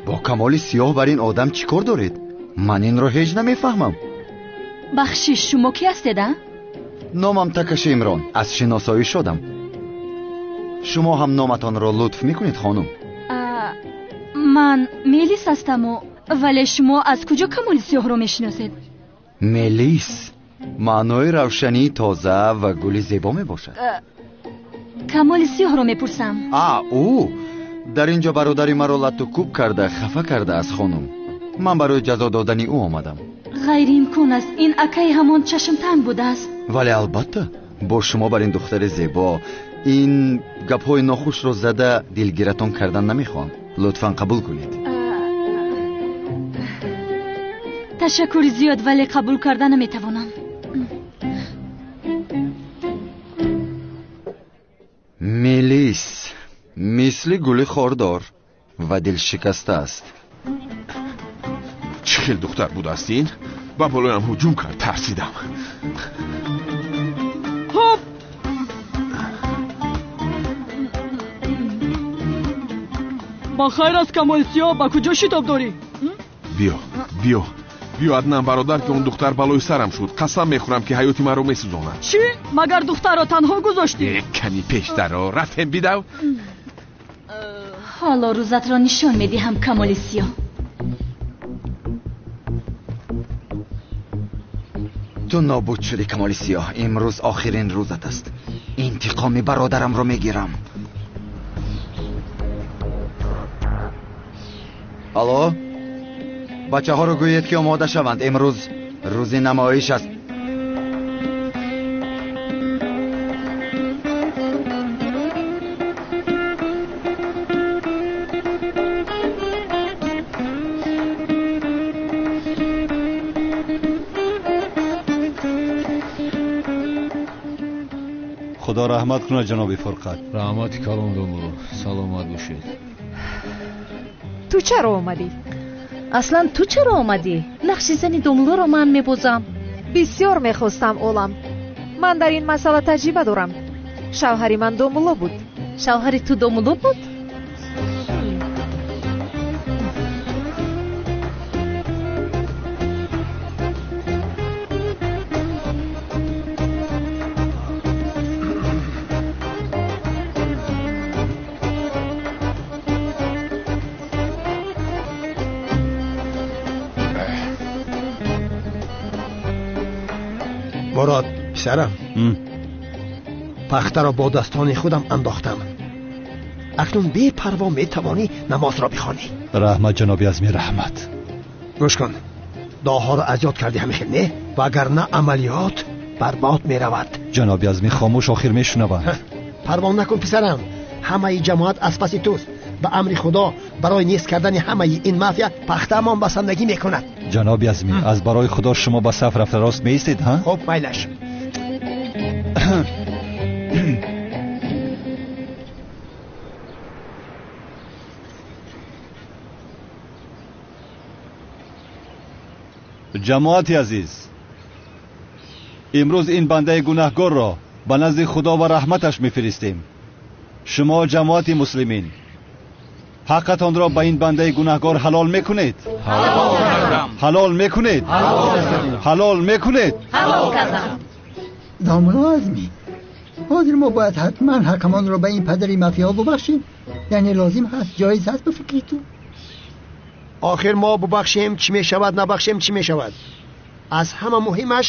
бо Камоли Сиёҳ бар ин одам чӣ кор доред? Ман инро ҳеҷ намефаҳмам. Бахшиш, шумо кӣ ҳастед, а? Номам Такаши Имрон, аз шиносоӣ шодам. Шумо ҳам номатонро лутф мекунед, хонум? Ман Мелис ҳастаму, вале шумо аз куҷо Камоли Сиёҳро мешиносед? Мелис маънои равшании тоза ва гули зебо мебошад. Камоли Сиёҳро мепурсам. А, ӯ дар инҷо бародари маро латту кӯб карда, хафа кардааст, хонум. Ман барои ҷазо додани ӯ омадам. Ғайриимкон аст, ин акаи ҳамон чашмтанг будааст. Вале албатта бо шумо бар ин духтари зебо ин гапҳои нохушро зада дилгиратон кардан намехоҳам. Лутфан қабул кунед. Ташаккури зиёд, вале қабул карда наметавонам. Мелис мисли гули хордор ва дилшикаста аст. Чӣ хел духтар будааст ин? Ба болоям ҳуҷум кард, тарсидам. Хоп! Ба хайр аст, Камоли Сиёҳ, ба куҷо шитоб дорӣ? Биё, биё, биё, Аднан бародар, ки он духтар балои сарам шуд. Қасам мехӯрам, ки ҳаёти маро месӯзонад. Чӣ? Магар духтарро танҳо гузоштӣ? Ками пештаро рафтем, бидав. Ҳоло рӯзатро нишон медиҳам, Камоли Сиёҳ. Ту нобуд шудӣ, Камоли Сиёҳ. Имрӯз охирин рӯзат аст. Интиқоми бародарамро мегирам. Алло, бачаҳоро гӯед, ки омода шаванд. Имрӯз рӯзи намоиш аст. Худо раҳмат кунад, ҷаноби Фурқат. Раҳмати калон, домулло. Саломат бошед. Ту чаро омадӣ? Аслан ту чаро омадӣ? Нақши зани домуллоро ман мебозам. Бисёр мехостам, олам. Ман дар ин масъала таҷриба дорам. Шавҳари ман домулло буд. Шавҳари ту домулло буд? Мурод, писарам, пахтаро бо дастони худам андохтам. Акнун бепарво метавонӣ намозро бихонӣ. Раҳмат, ҷаноби Азми, раҳмат. Гӯш кун, дуоҳоро аз ёд кардӣ ҳамин хел, не? Вагарна амалиёт барбод меравад. Ҷаноби Азмӣ, хомӯш, охир мешунаванд. Парво накун писарам, ҳамаи ҷамоат аз паси туст. Ба амри Худо барои нест кардани ҳамаи ин мафия пахтаамон басандагӣ мекунад. Ҷаноби Азмӣ, аз барои Худо шумо ба саф рафта рост меистед, ҳа? Хуб, майлаш. Ҷамоати азиз, имрӯз ин бандаи гунаҳгорро ба назди Худо ва раҳматаш мефиристем. Шумо ҷамоати муслимин ҳаққатонро ба ин бандаи гунаҳгор ҳалол мекунед? Ҳалол кардам. Ҳалол мекунед? Ҳалол кардам. Ҳалол мекунед? Ҳалол кардам. Домулло Азмӣ, ҳозир мо бояд ҳатман ҳаққамонро ба ин падари мафия бубахшем? Яъне лозим ҳаст, ҷоиз ҳаст ба фикри ту? Охир мо бубахшем чӣ мешавад, набахшем чӣ мешавад? Аз ҳама муҳимаш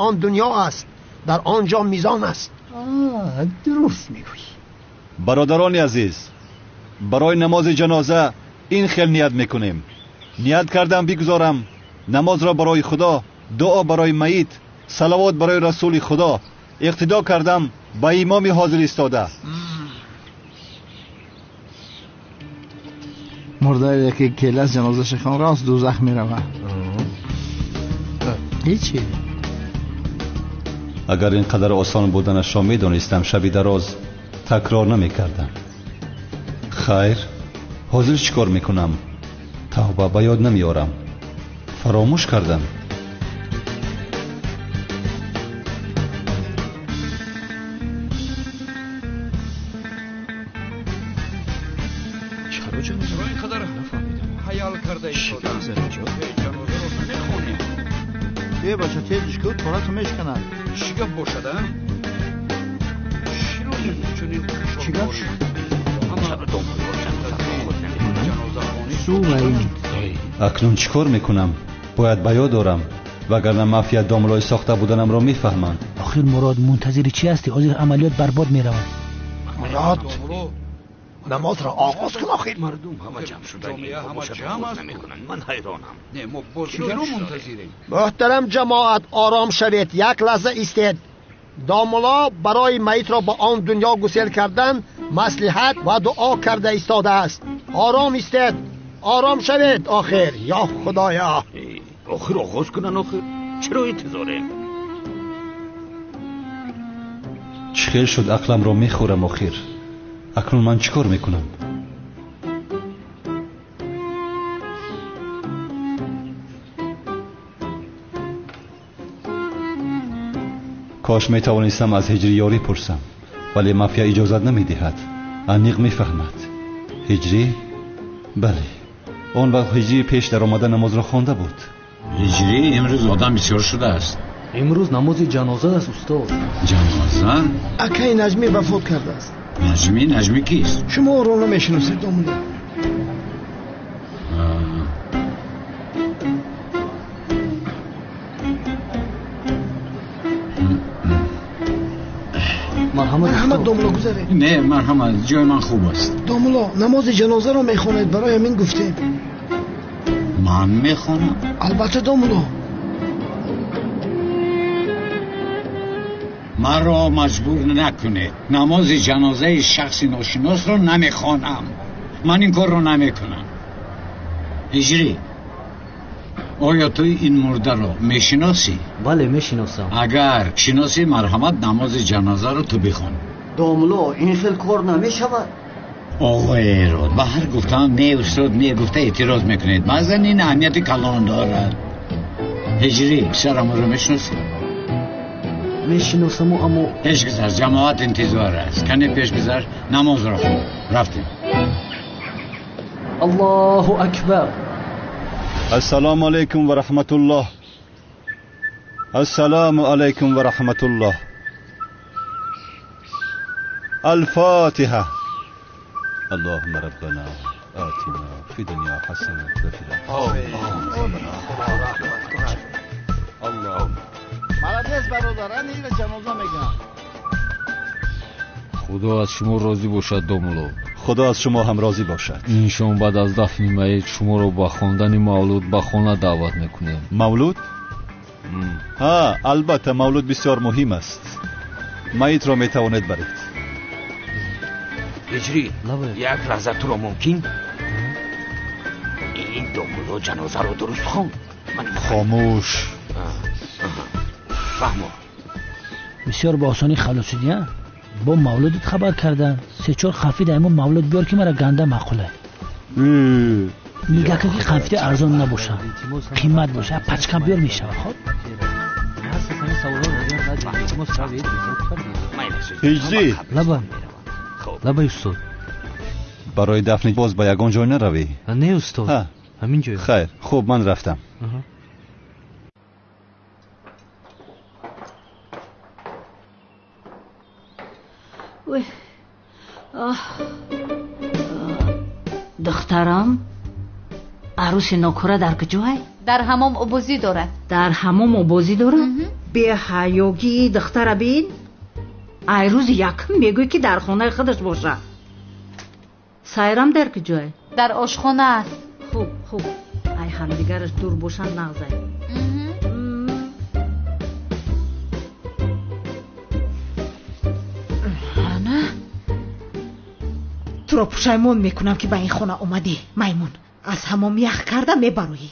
он дунё аст, дар он ҷо мизон аст. Дуруст мегӯӣ. Бародарони азиз, барои намози ҷаноза ин хел ният мекунем. Ният кардам бигузорам намозро барои Худо, дуо барои маит, салавот барои расули Худо. Иқтидо кардам ба имоми ҳозир истода. Мурдае ки келас ҷанозаша хон рост дӯзах меравад. Ҳечи. Агар ин қадар осон буданашро медонистам, шаби дароз такрор намекардам. Хайр, ҳозир чӣ кор мекунам? Тавба, ба ёд намеорам. Фаромӯш кардам. Бача, тезиш ку, торату мешканад. Чӣ гап бошад, а? Чӣ гап? Акнун чӣ кор мекунам? Бояд ба ёд орам, вагарна мафия домлои сохта буданамро мефаҳманд. Охир Мурод, мунтазири чӣ ҳастӣ? Ҳозир амалиёт барбод меравад. Мурод, намозро оғоз кун. Охир мардум ҳама ҷамъ шуданд, намекунанд. Ман ҳайронам. Не, мо боз чиро мунтазирем? Муҳтарам ҷамоат, ором шавед, як лаҳза истед. Домулло барои маитро ба он дунё гусел кардан маслиҳат ва дуо карда истодааст. Ором истед, ором шавед. Охир, ё Худоё, охир оғоз кунанд. Охир чиро интизорем? Чӣ хел шуд ақламро мехӯрам. Охир акнун ман чӣ кор мекунам? Кош метавонистам аз ҳиҷри ёрӣ пурсам, вале мафия иҷозат намедиҳад. Аниқ мефаҳмад. Ҳиҷрӣ? Бале, он вақт ҳиҷрӣ пеш даромада намозро хонда буд. Ҳиҷрӣ, имрӯз одам бисёр шудааст. Имрӯз намози ҷаноза аст, устод. Ҷаноза? Акаи Наҷмӣ вафот кардааст. Наҷмӣ? Наҷмӣ кист? Шумо ӯро намешиносед, домулло. Марҳамат домулло, гузаред. Не, марҳамат, ҷои ман хуб аст. Домулло, намози ҷанозаро мехонед, барои ҳамин гуфтем. Ман мехонам? Албатта, домулло. Маро маҷбур накунед. Намози ҷанозаи шахси ношиносро намехонам. Ман ин корро намекунам. Ҳиҷрӣ, оё ту ин мурдаро мешиносӣ? Бале, мешиносам. Агар шиносӣ, марҳамат, намози ҷанозаро ту бихон. Домулло, ин хел кор намешавад. Оғои Эрод, ба ҳар гуфтаам не устод, не гуфта эътироз мекунед. Баъзан ин аҳамияти калон дорад. Ҳиҷрӣ, писарамро мешиносӣ? Мешиносаму, аммо пеш гузар, ҷамоат интизор аст. Кане пеш гузар, намозро хон. Рафтем. Аллоҳу акбар. Ассалому алайкум ва раҳматуллоҳ. Ассалому алайкум ва раҳматуллоҳ. Алфотиҳа. Аллоҳумма раббана атина фи дунё ҳасана ва фил охирати. Молодец, бародар, ана ира ҷаноза мегӯям. Худо аз шумо розӣ бошад, домулло. Худо аз шумо ҳам розӣ бошад. Ин шом баъд аз дафни маит шуморо ба хондани мавлуд ба хона даъват мекунем. Мавлуд? Ҳа, албатта мавлуд бисёр муҳим аст. Маитро метавонед баред. Ҳиҷрӣ, як лаҳза туро мумкин? Ин домулло ҷанозаро дуруст хонд. Хомӯш. Фаҳмо. Бисёр ба осонӣ халос шудӣ, а? Бо мавлудат хабар кардан. Се-чор қанфида аймон мавлуд биёр, ки мара ганда маъқула. Нигаҳ кун, ки қанфида арзон набошад, қимат бошад. Пачкам биёр мешавад, хоб? Ҳиҷрӣ. Лаба. Лабай устод. Барои дафни боз ба ягон ҷой наравӣ. Не, устод. Ҳамин ҷой. Хайр, хуб, ман рафтам. Духтарам, арӯси нокура дар куҷой? Дар ҳамом обозӣ дорад. Дар ҳамом обозӣ дорад? Беҳаёгии духтара бин. Ай рӯзи якум мегӯй, ки дар хонаи худаш бошад. Сайрам дар куҷой? Дар ошхона аст. Хуб, хуб, ай ҳамдигараш дур бошанд нағзай. Ана, туро пушаймон мекунам, ки ба ин хона омадӣ. Маймун, аз ҳамом ях карда мебароӣ.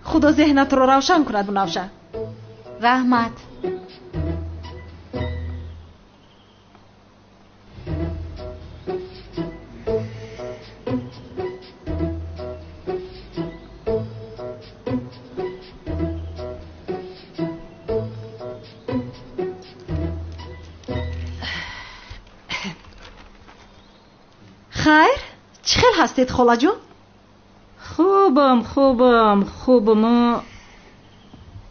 Худо зеҳнатро равшан кунад, Бунавша. Раҳмат. Хайр, чӣ хел ҳастед, холаҷон? Хубам, хубам, хубам.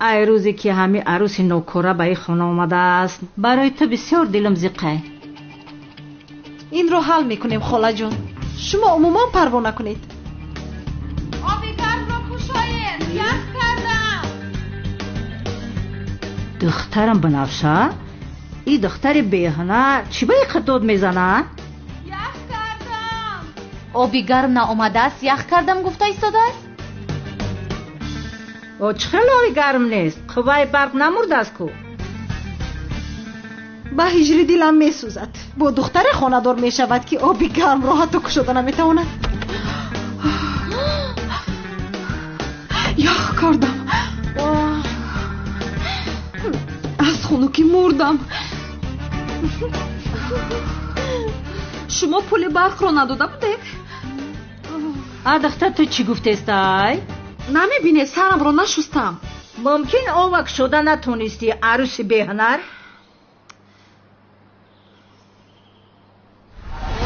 Ай рӯзе ки ҳами арӯси нокора ба ин хона омадааст, барои ту бисёр дилам зиқай. Инро ҳал мекунем, холаҷон. Шумо умуман парво накунед. Оби гармро кушоед, ях кардам. Духтарам Банафша, ин духтари беҳунар чӣ ба ин қадр дод мезанад? Оби гарм наомадааст, ях кардам гуфта истодааст? О, чӣ хел оби гарм нест? Қувваи барқ намурдааст ку? Ба ҳиҷри дилам месӯзад. Бо духтаре хонадор мешавад, ки оби гармро ҳатто кушода наметавонад. Ях кардам. Аз хунукӣ мурдам. Шумо пули барқро надода будед? А духтар, ту чӣ гуфтестай? Намебинед, сарамро нашустам. Мумкин овак шуда натонистӣ, арӯси беҳунар?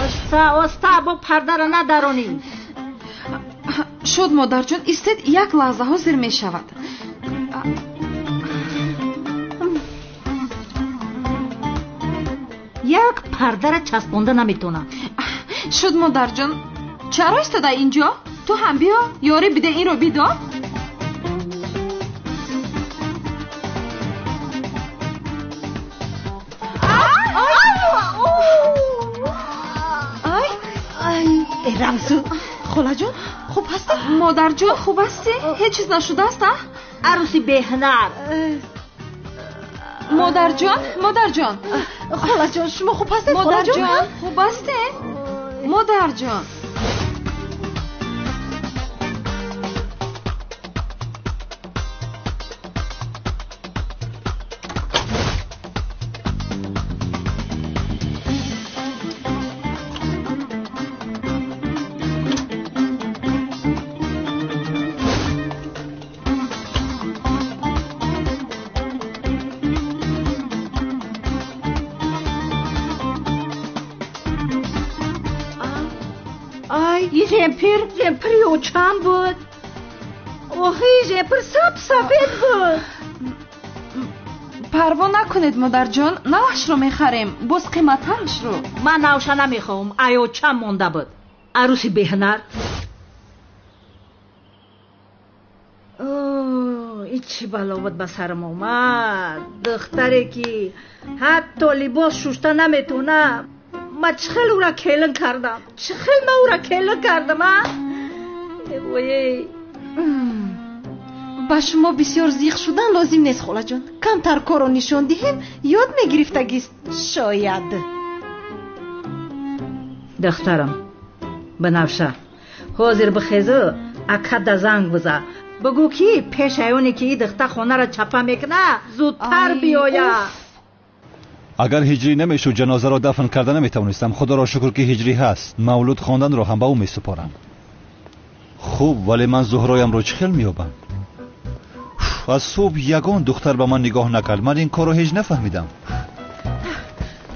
Оста, оста, бо пардара надаронӣ. Шуд, модарҷон, истед, як лаҳза, ҳозир мешавад. Як пардара часпонда наметонам. Шуд, модарҷон, чаро истода инҷо? Ту ҳам биё, ёрӣ биде, инро бидор. Рамзу, холаҷон, хуб ҳастед? Модарҷон, хуб ҳастӣ? Ҳеҷ чиз нашудааст, а? Арӯси беҳунар. Модарҷон, модарҷон. Холаҷон, шумо хуб ҳастед? Модарҷон, хуб ҳастед? Модарҷон. Жемпир, жемпири очам буд. Охи, жемпир саб сафед буд. Парво накунед, модарҷон, навашро мехарем, боз қиматтарашро. Ман навша намехоҳам, ай очам монда буд. Арӯси беҳунар. Ин чӣ бало буд ба сарам омад? Духтаре ки ҳатто либос шушта наметавонад, Ман чӣ хел ӯра келин кардам? Чӣ хел ман ӯра келин кардам, а? Ой. Ба шумо бисёр зиқ шудан лозим нест, холаҷон. Камтар корро нишон диҳем, ёд мегирифтагист, шояд. Духтарам, Банафша, ҳозир бихезу акада занг биза. Бигӯ ки пеш аёне ки и духта хонара чапа мекуна, зудтар биёя. Агар ҳиҷрӣ намешуд, ҷанозаро дафн карда наметавонистам. Худоро шукр ки ҳиҷрӣ ҳаст. Мавлуд хонданро ҳам ба ӯ месупорам. Хуб, вале ман Зуҳроямро чӣ хел меёбам? Аз субҳ ягон духтар ба ман нигоҳ накард. Ман ин корро ҳеҷ нафаҳмидам.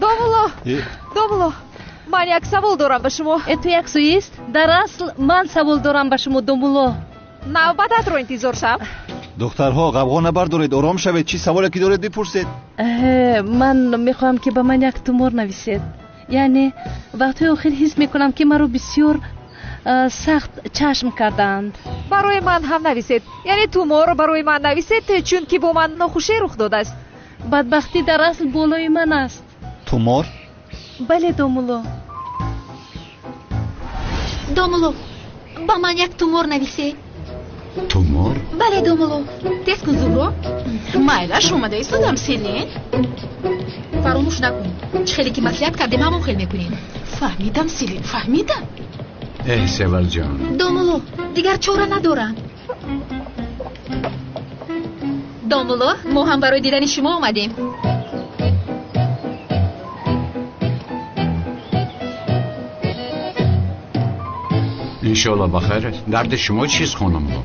Домулло, домулло, ман як савол дорам ба шумо. Ту як суист? Дар асл ман савол дорам ба шумо, домулло. Навбататро интизор шав. Духтарҳо, ғавғо набардоред, ором шавед. Чӣ саволе ки доред бипурсед. Ман мехоҳам ки ба ман як тумор нависед. Яъне вақтҳои охир ҳис мекунам ки маро бисёр сахт чашм кардаанд. Барои ман ҳам нависед. Яъне туморро барои ман нависед, чунки бо ман нохушӣ рух додааст. Бадбахтӣ дар асл болои ман аст. Тумор? Бале, домулло. Домулло, ба ман як тумор нависед. Тумор? Бале, домулло. Тез кун, Зуҳро. Майлаш омада истодам, Селин. Фаромӯш накун. Чӣ хеле ки маслиҳат кардем, ҳамон хел мекунем. Фаҳмидам, Селин, фаҳмидам. Эҳ, Севалҷон. Домулло, дигар чора надорам. Домулло, мо ҳам барои дидани шумо омадем. Иншоалло ба хайр аст. Дарди шумо чист, хонумҳо?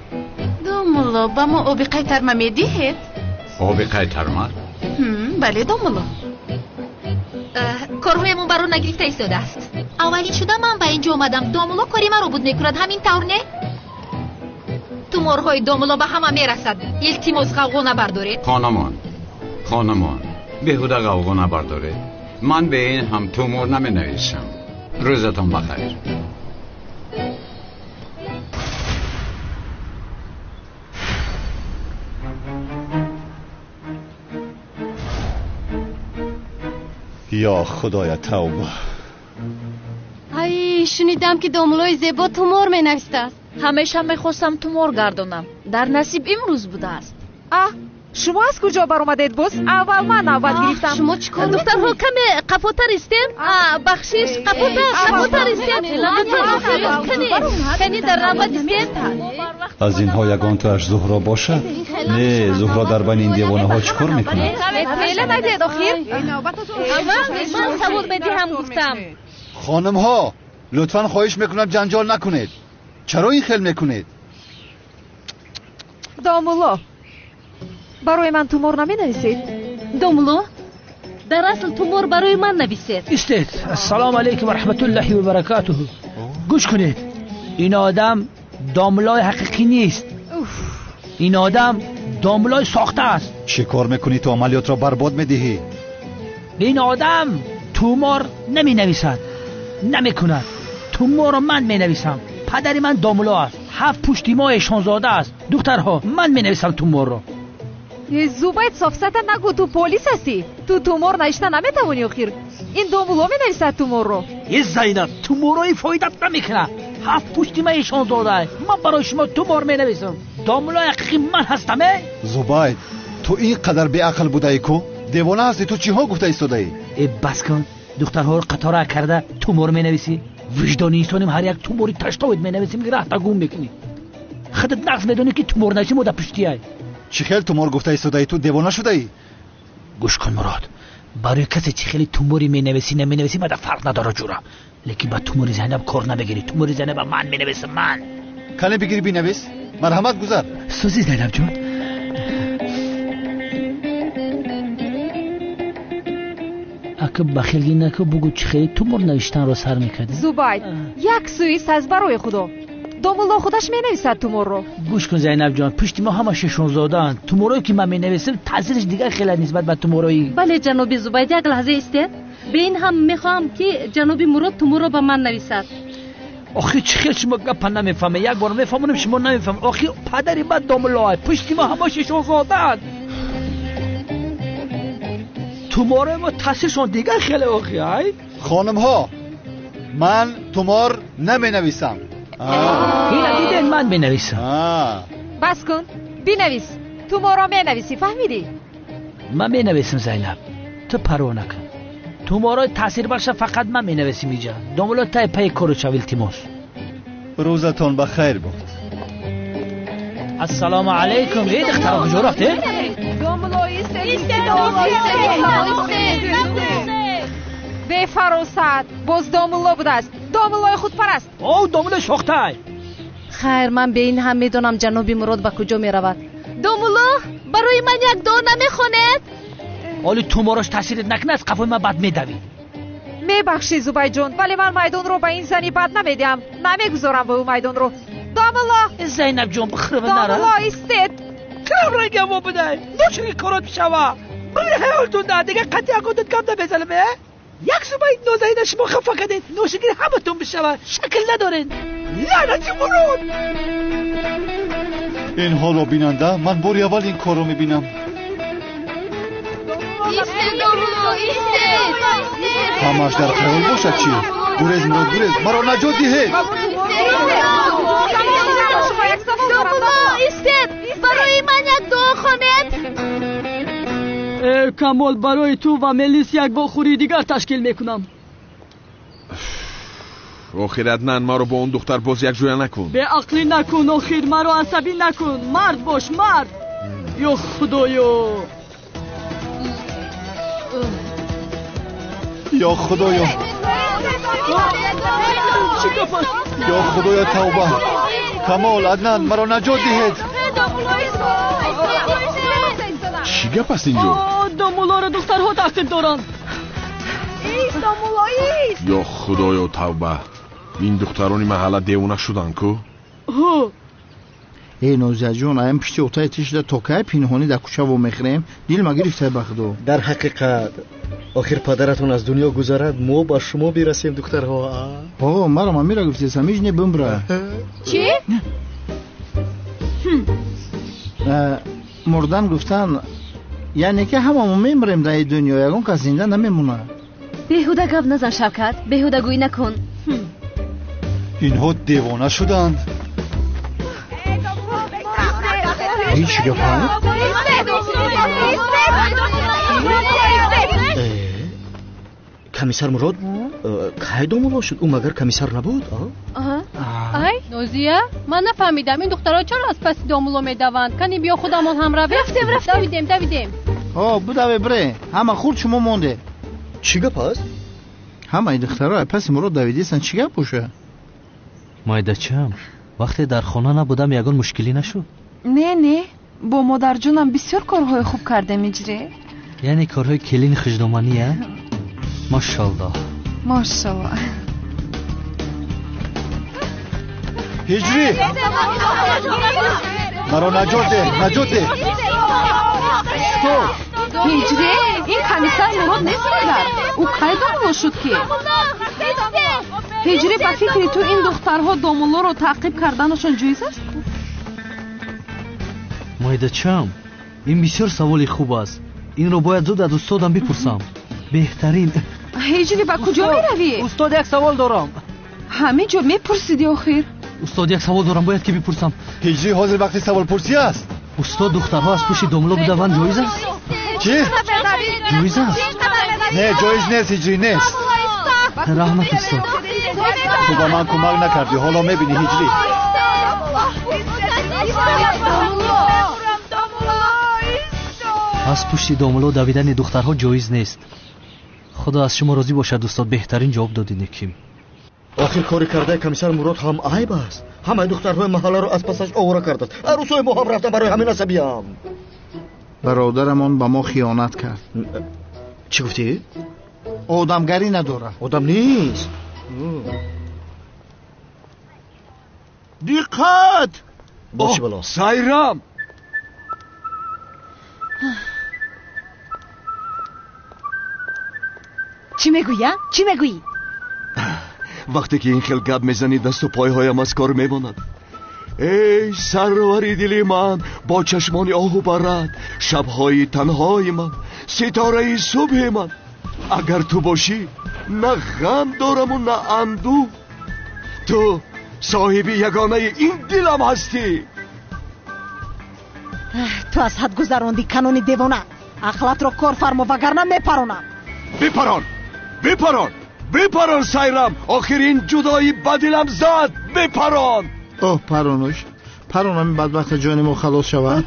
Домулло, ба мо оби қайтарма медиҳед? Оби қайтарма? Бале, домулло. Корҳоямон барор нагирифта истодааст. Аввалин шуда ман ба инҷо омадам. Домулло кори маро буд мекунад, ҳамин тавр не? Туморҳои домулло ба ҳама мерасад. Илтимос, ғавғо набардоред. Хонумон, хонумон, беҳуда ғавғо набардоред. Ман бе ин ҳам тумор наменависам. Рӯзатон ба хайр. Ё худоя, тавба. Ай, шунидам ки домуллои зебо тумор менавистааст. Ҳамеша мехостам тумор гардонам. Дар насиб имрӯз будааст. А, шумо аз куҷо баромадед боз? Аввал ман навбат гирифтам. Шумо чӣ кор? Духтарҳо, каме қафотар истем. Бахшиш, қафотар, қафотар истем. Кани дар навбат истем. Аз инҳо ягонтааш Зуҳро бошад? Не, Зуҳро дар байни ин девонаҳо чӣ кор мекунад? Тела надиҳед охир. Ман савол медиҳам, гуфтам. Хонумҳо, лутфан хоҳиш мекунам ҷанҷол накунед. Чаро ин хел мекунед? Домулло, барои ман тумор наменависед? Домулло, дар асл тумор барои ман нависед. Истед. Ассалому алайкум ва раҳматуллоҳи ва баракатуҳу. Гӯш кунед, ин одам домуллои ҳақиқӣ нест. Ин одам домуллои сохта аст. Чӣ кор мекунӣ? Ту амалиётро барбод медиҳӣ. Ин одам тумор наменависад, намекунад. Туморро ман менависам. Падари ман домулло аст. Ҳафт пушти мо эшонзода аст. Духтарҳо, ман менависам туморро. Зубайд, софсата нагӯ, ту полис ҳастӣ. Ту тумор навишта наметавонӣ охир. Ин домулло менависад туморро. Е Зайнаб, туморҳои фоидат намекунад. Ҳафт пушти ма эшонзода. Ман барои шумо тумор менависам. Домуллои ҳақиқӣ ман ҳастам, э? Зубайд, ту ин қадар беақл будаӣ ку? Девона ҳастӣ, ту чиҳо гуфта истодаӣ? Э, бас кун. Духтарҳоро қатора карда тумор менависӣ. Виҷдони инсоним ҳар як тумори таштовид менависим, ки раҳта гум мекунӣ. Худат нақс медонӣ ки тумор нависӣ мо дар пуштиай. Чӣ хел тумор гуфта истодаӣ? Ту девона шудаӣ? Гӯш кун, Мурод, барои касе чӣ хеле тумори менависӣ наменависӣ мада фарқ надорад, ҷура. Лекин ба тумори Зайнаб кор намегирӣ. Тумори Зайнаба ман менависам, ман. Кане бигирӣ бинавис. Марҳамат, гузар. Сӯзи Зайнаб ҷон. Ака бахилгӣ наку, бугӯ чӣ хеле тумор навиштанро сар мекардӣ? Зубайд, як суист аст барои худо. Домулло худаш менависад туморро. Гӯш кун, Зайнаб ҷон, пушти мо ҳама шешонзодаанд. Туморое ки ман менависам таъсираш дигар хеле нисбат ба туморои. Бале, ҷаноби Зубайд, як лаҳза истед. Бе ин ҳам мехоҳам ки ҷаноби Мурод туморро ба ман нависад. Охи чӣ хел шумо гапа намефаҳмед? Як бор мефаҳмонам, шумо намефаҳмед. Охи падари ман домуллоа, пушти мо ҳама шешонзодаанд. Туморои мо таъсиршон дигар хеле охи, ай? Хонумҳо, ман тумор наменависам. Ина диден, ман менависам. Бас кун, бинавис. Туморро менависӣ, фаҳмидӣ? Ман менависам, Зайнаб, ту парво накун. Туморҳои таъсирбахша фақат ман менависим иҷа. Домулло, тай пайи кору шав, илтимос. Рӯзатон ба хайр буд. Ассалому алайкум. Эй, духтаро, куҷо рафтед? Бефаросат, боз домулло будааст. Домуллои худпараст. О, домулло шохтай. Хайр, ман бе ин ҳам медонам ҷаноби Мурод ба куҷо меравад. Домулло, барои ман як дуо намехонед? Оли туморош таъсирит накунад, аз қафои ман бад медавӣ. Мебахшӣ, Зубайҷон, вале ман майдонро ба ин зани бад намедиҳам. Намегузорам ба ӯ майдонро. Домулло! Зайнабҷон, бихӯрва нара. Домулло, истед. Кирам рангамо бидай. Ночуги корот бишава. Бир ҳаёлтун да, дигар қатъи акотут гап намезанам, э? Як зубаи нозанина шумо хафа кардед, ношигир ҳаматон бишава. Шакл надоред. Лаънати Мурод! Ин ҳоло бинанда, ман бори аввал ин корро мебинам. Ҳамааш дар хаёл бошад чӣ? Гурез, Мурод, гурез, маро наҷот диҳед. Домулло, истед, барои ман як дуо хонед. Э, Камол, барои ту ва Мелис як вохӯрии дигар ташкил мекунам. Охир, Аднан, маро бо он духтар боз якҷоя накун. Беақлӣ накун, охир, маро асабӣ накун. Мард бош, мард. Ё Худоё! Ё Худоё! Чӣ гап аст? Ё Худоё, тавба! Камол, Аднан, маро наҷот диҳед. Чӣ гап аст инҷо? Домуллоро духтарҳо таъқиб доранд. Ё Худоё, тавба! Ин духтарони маҳалла девона шуданд ку? Эй, Нозияҷон, аям пишти отаи тишда то кай пинҳонӣ дар кӯча вомехӯрем? Дилма гирифтай ба худо. Дар ҳақиқат, охир падаратон аз дунё гузарад, мо ба шумо бирасем, духтарҳо. О, маро мамира гуфтед, самиж не бимбра. Чӣ? Мурдан гуфтан, яъне ки ҳамамо мемирем дар ин дунё, ягон кас зинда намемонад. Беҳуда гап назан, Шавкат, беҳудагӯӣ накун. Инҳо девона шуданд. Ҳеҷ гап? Комиссар Мурод кай домулло шуд? Ӯ магар комиссар набуд? Ай, Нозия, ман нафаҳмидам, ин духтарҳо чаро аз паси домулло медаванд? Кани биё худамон ҳам равем. Рафтем, рафтем. Давидем, давидем. О, будаве бре, ҳама хурд шумо монде. Чӣ гап аст? Ҳамаи духтарҳо аз паси Мурод давидистанд, чӣ гап боша? Майдачам, вақте дар хона набудам, ягон мушкилӣ нашуд? Не, не, бо модарҷонам бисёр корҳои хуб кардем, иҷре. Яъне корҳои келини хуждоманӣ, а? Машаллоҳ. Машаллоҳ. Ҳиҷрӣ! Маро наҷот деҳ, наҷот деҳ! Стоп! Ҳиҷрӣ, ин комиссар Мурод нест магар? Ӯ кай домулло шуд ки? Ҳиҷрӣ, ба фикри ту ин духтарҳо домуллоро таъқиб карданашон ҷоиз аст? Майдачам, ин бисёр саволи хуб аст. Инро бояд зуд аз устодам бипурсам. Беҳтарин. Ҳиҷрӣ, ба куҷо меравӣ? Устод, як савол дорам. Ҳамин ҷо мепурсидӣ охир. Устод, як савол дорам, бояд ки бипурсам. Ҳиҷрӣ, ҳозир вақти саволпурсӣ аст. Устод, духтарҳо аз пушти домулло бидаванд ҷоиз аст? Чӣ? Ҷоиз аст? Не, ҷоиз нест, ҳиҷрӣ, нест. Раҳмат, устод. Ту ба ман кӯмак накардӣ, ҳоло мебинӣ, ҳиҷрӣ. Аз пушти домулло давидани духтарҳо ҷоиз нест. Худо аз шумо розӣ бошад, устод, беҳтарин ҷавоб додӣ, Неким. Охир кори кардаи комиссар Мурод ҳам айб аст. Ҳамаи духтарҳои маҳалларо аз пасаш овора кардааст. Арӯсҳои мо ҳам рафтан барои ҳамин асабиям. Бародарамон ба мо хиёнат кард. Чӣ гуфтӣ? Одамгарӣ надорад. Одам нест. Диққат! Боши бало. Сайрам! Чӣ мегӯӣ? Чӣ мегӯӣ? Вақте ки ин хел гап мезанӣ, дасту пойҳоям аз кор мемонад. Эй сарвари дили ман, бо чашмони оҳу барад, шабҳои танҳои ман, ситораи субҳи ман, агар ту бошӣ, На ғам дораму на андӯҳ. Ту соҳиби ягонаи ин дилам ҳастӣ. Ту аз ҳад гузарондӣ, канони девона. Ақлатро кор фармо, вагарна мепаронам. Бипарон, бипарон, бипарон, Сайрам. Охир ин ҷудоӣ ба дилам зад. Бипарон. Оҳ, паронуш, парон, ҳамин бадбахта ҷони мо халос шавад.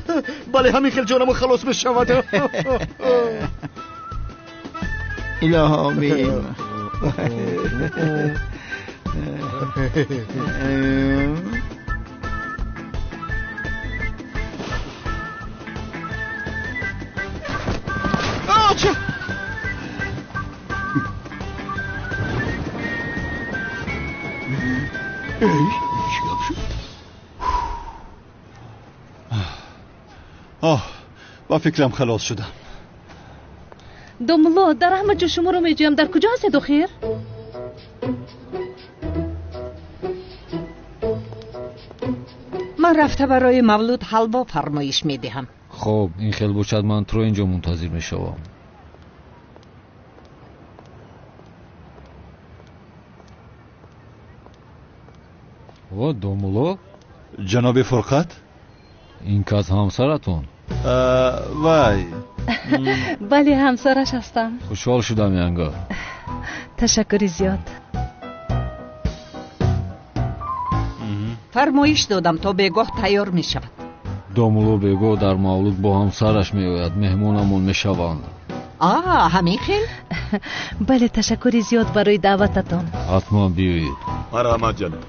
Бале, ҳамин хел ҷонамо халос мешавад. Илоҳо омин. Чӣ гап шуд? Оҳ, ба фикрам халос шудам. Домулло, дар ҳама ҷо шуморо меҷӯям. Дар куҷо ҳастед охир? Ман рафта барои мавлуд ҳалво фармоиш медиҳам. Хоб, ин хел бошад, ман туро инҷо мунтазир мешавам. О, домулло. Ҷаноби Фурқат? Ин кас ҳамсаратон? Вай. Бале, ҳамсараш ҳастам. Хушҳол шудам, янга. Ташаккури зиёд. Фармоиш додам, то бегоҳ тайёр мешавад. Домулло бегоҳ дар мавлуд бо ҳамсараш меояд, меҳмонамон мешаванд. А, ҳамин хел? Бале, ташаккури зиёд барои даъвататон. Ҳатман биёед. Марҳамат, ҷаноб.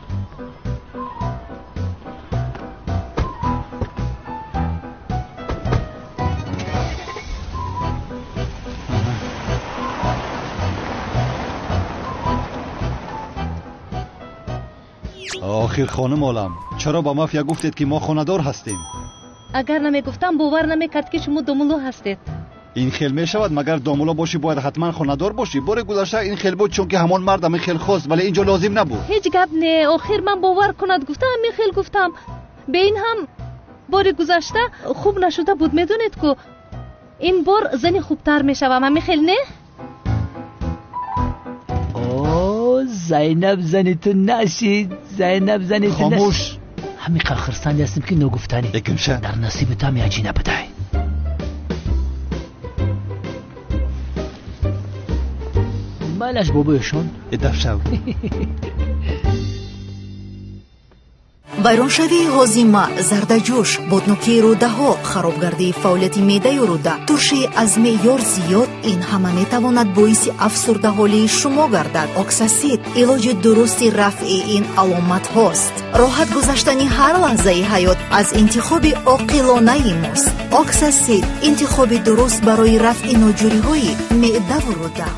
Охир хонум олам, чаро ба мафия гуфтед, ки мо хонадор ҳастем? Агар намегуфтам, бовар намекард, ки шумо домулло ҳастед. Ин хел мешавад, магар домулло бошӣ бояд ҳатман хонадор бошӣ? Бори гузашта ин хел буд, чунки ҳамон мард ҳамин хел хост, вале инҷо лозим набуд. Ҳеҷ гап не, охир ман бовар кунад гуфта ҳамин хел гуфтам. Бе ин ҳам бори гузашта хуб нашуда буд, медонед ку. Ин бор зани хубтар мешавам, ҳамин хел не? Зайнаб зани ту нашид, Зайнаб зани ту. Хомӯш. Ҳамин қадр хурсанде ҳастем, ки ногуфтанӣ. Якимша. Дар насиби ту ҳам як ҷина бидай. Майлаш, бобоёшон. Дафшав. Вайроншавии ҳозима, зардаҷӯш, боднокии рӯдаҳо, харобгардии фаъолияти меъдаю рӯда, туршии аз меъёр зиёд, ин ҳама метавонад боиси афсурдаҳолии шумо гардад. Оксасид илоҷи дурусти рафъи ин аломатҳост. Роҳат гузаштани ҳар лаҳзаи ҳаёт аз интихоби оқилонаи мост. Оксасид интихоби дуруст барои рафъи ноҷӯриҳои меъдаву рӯда.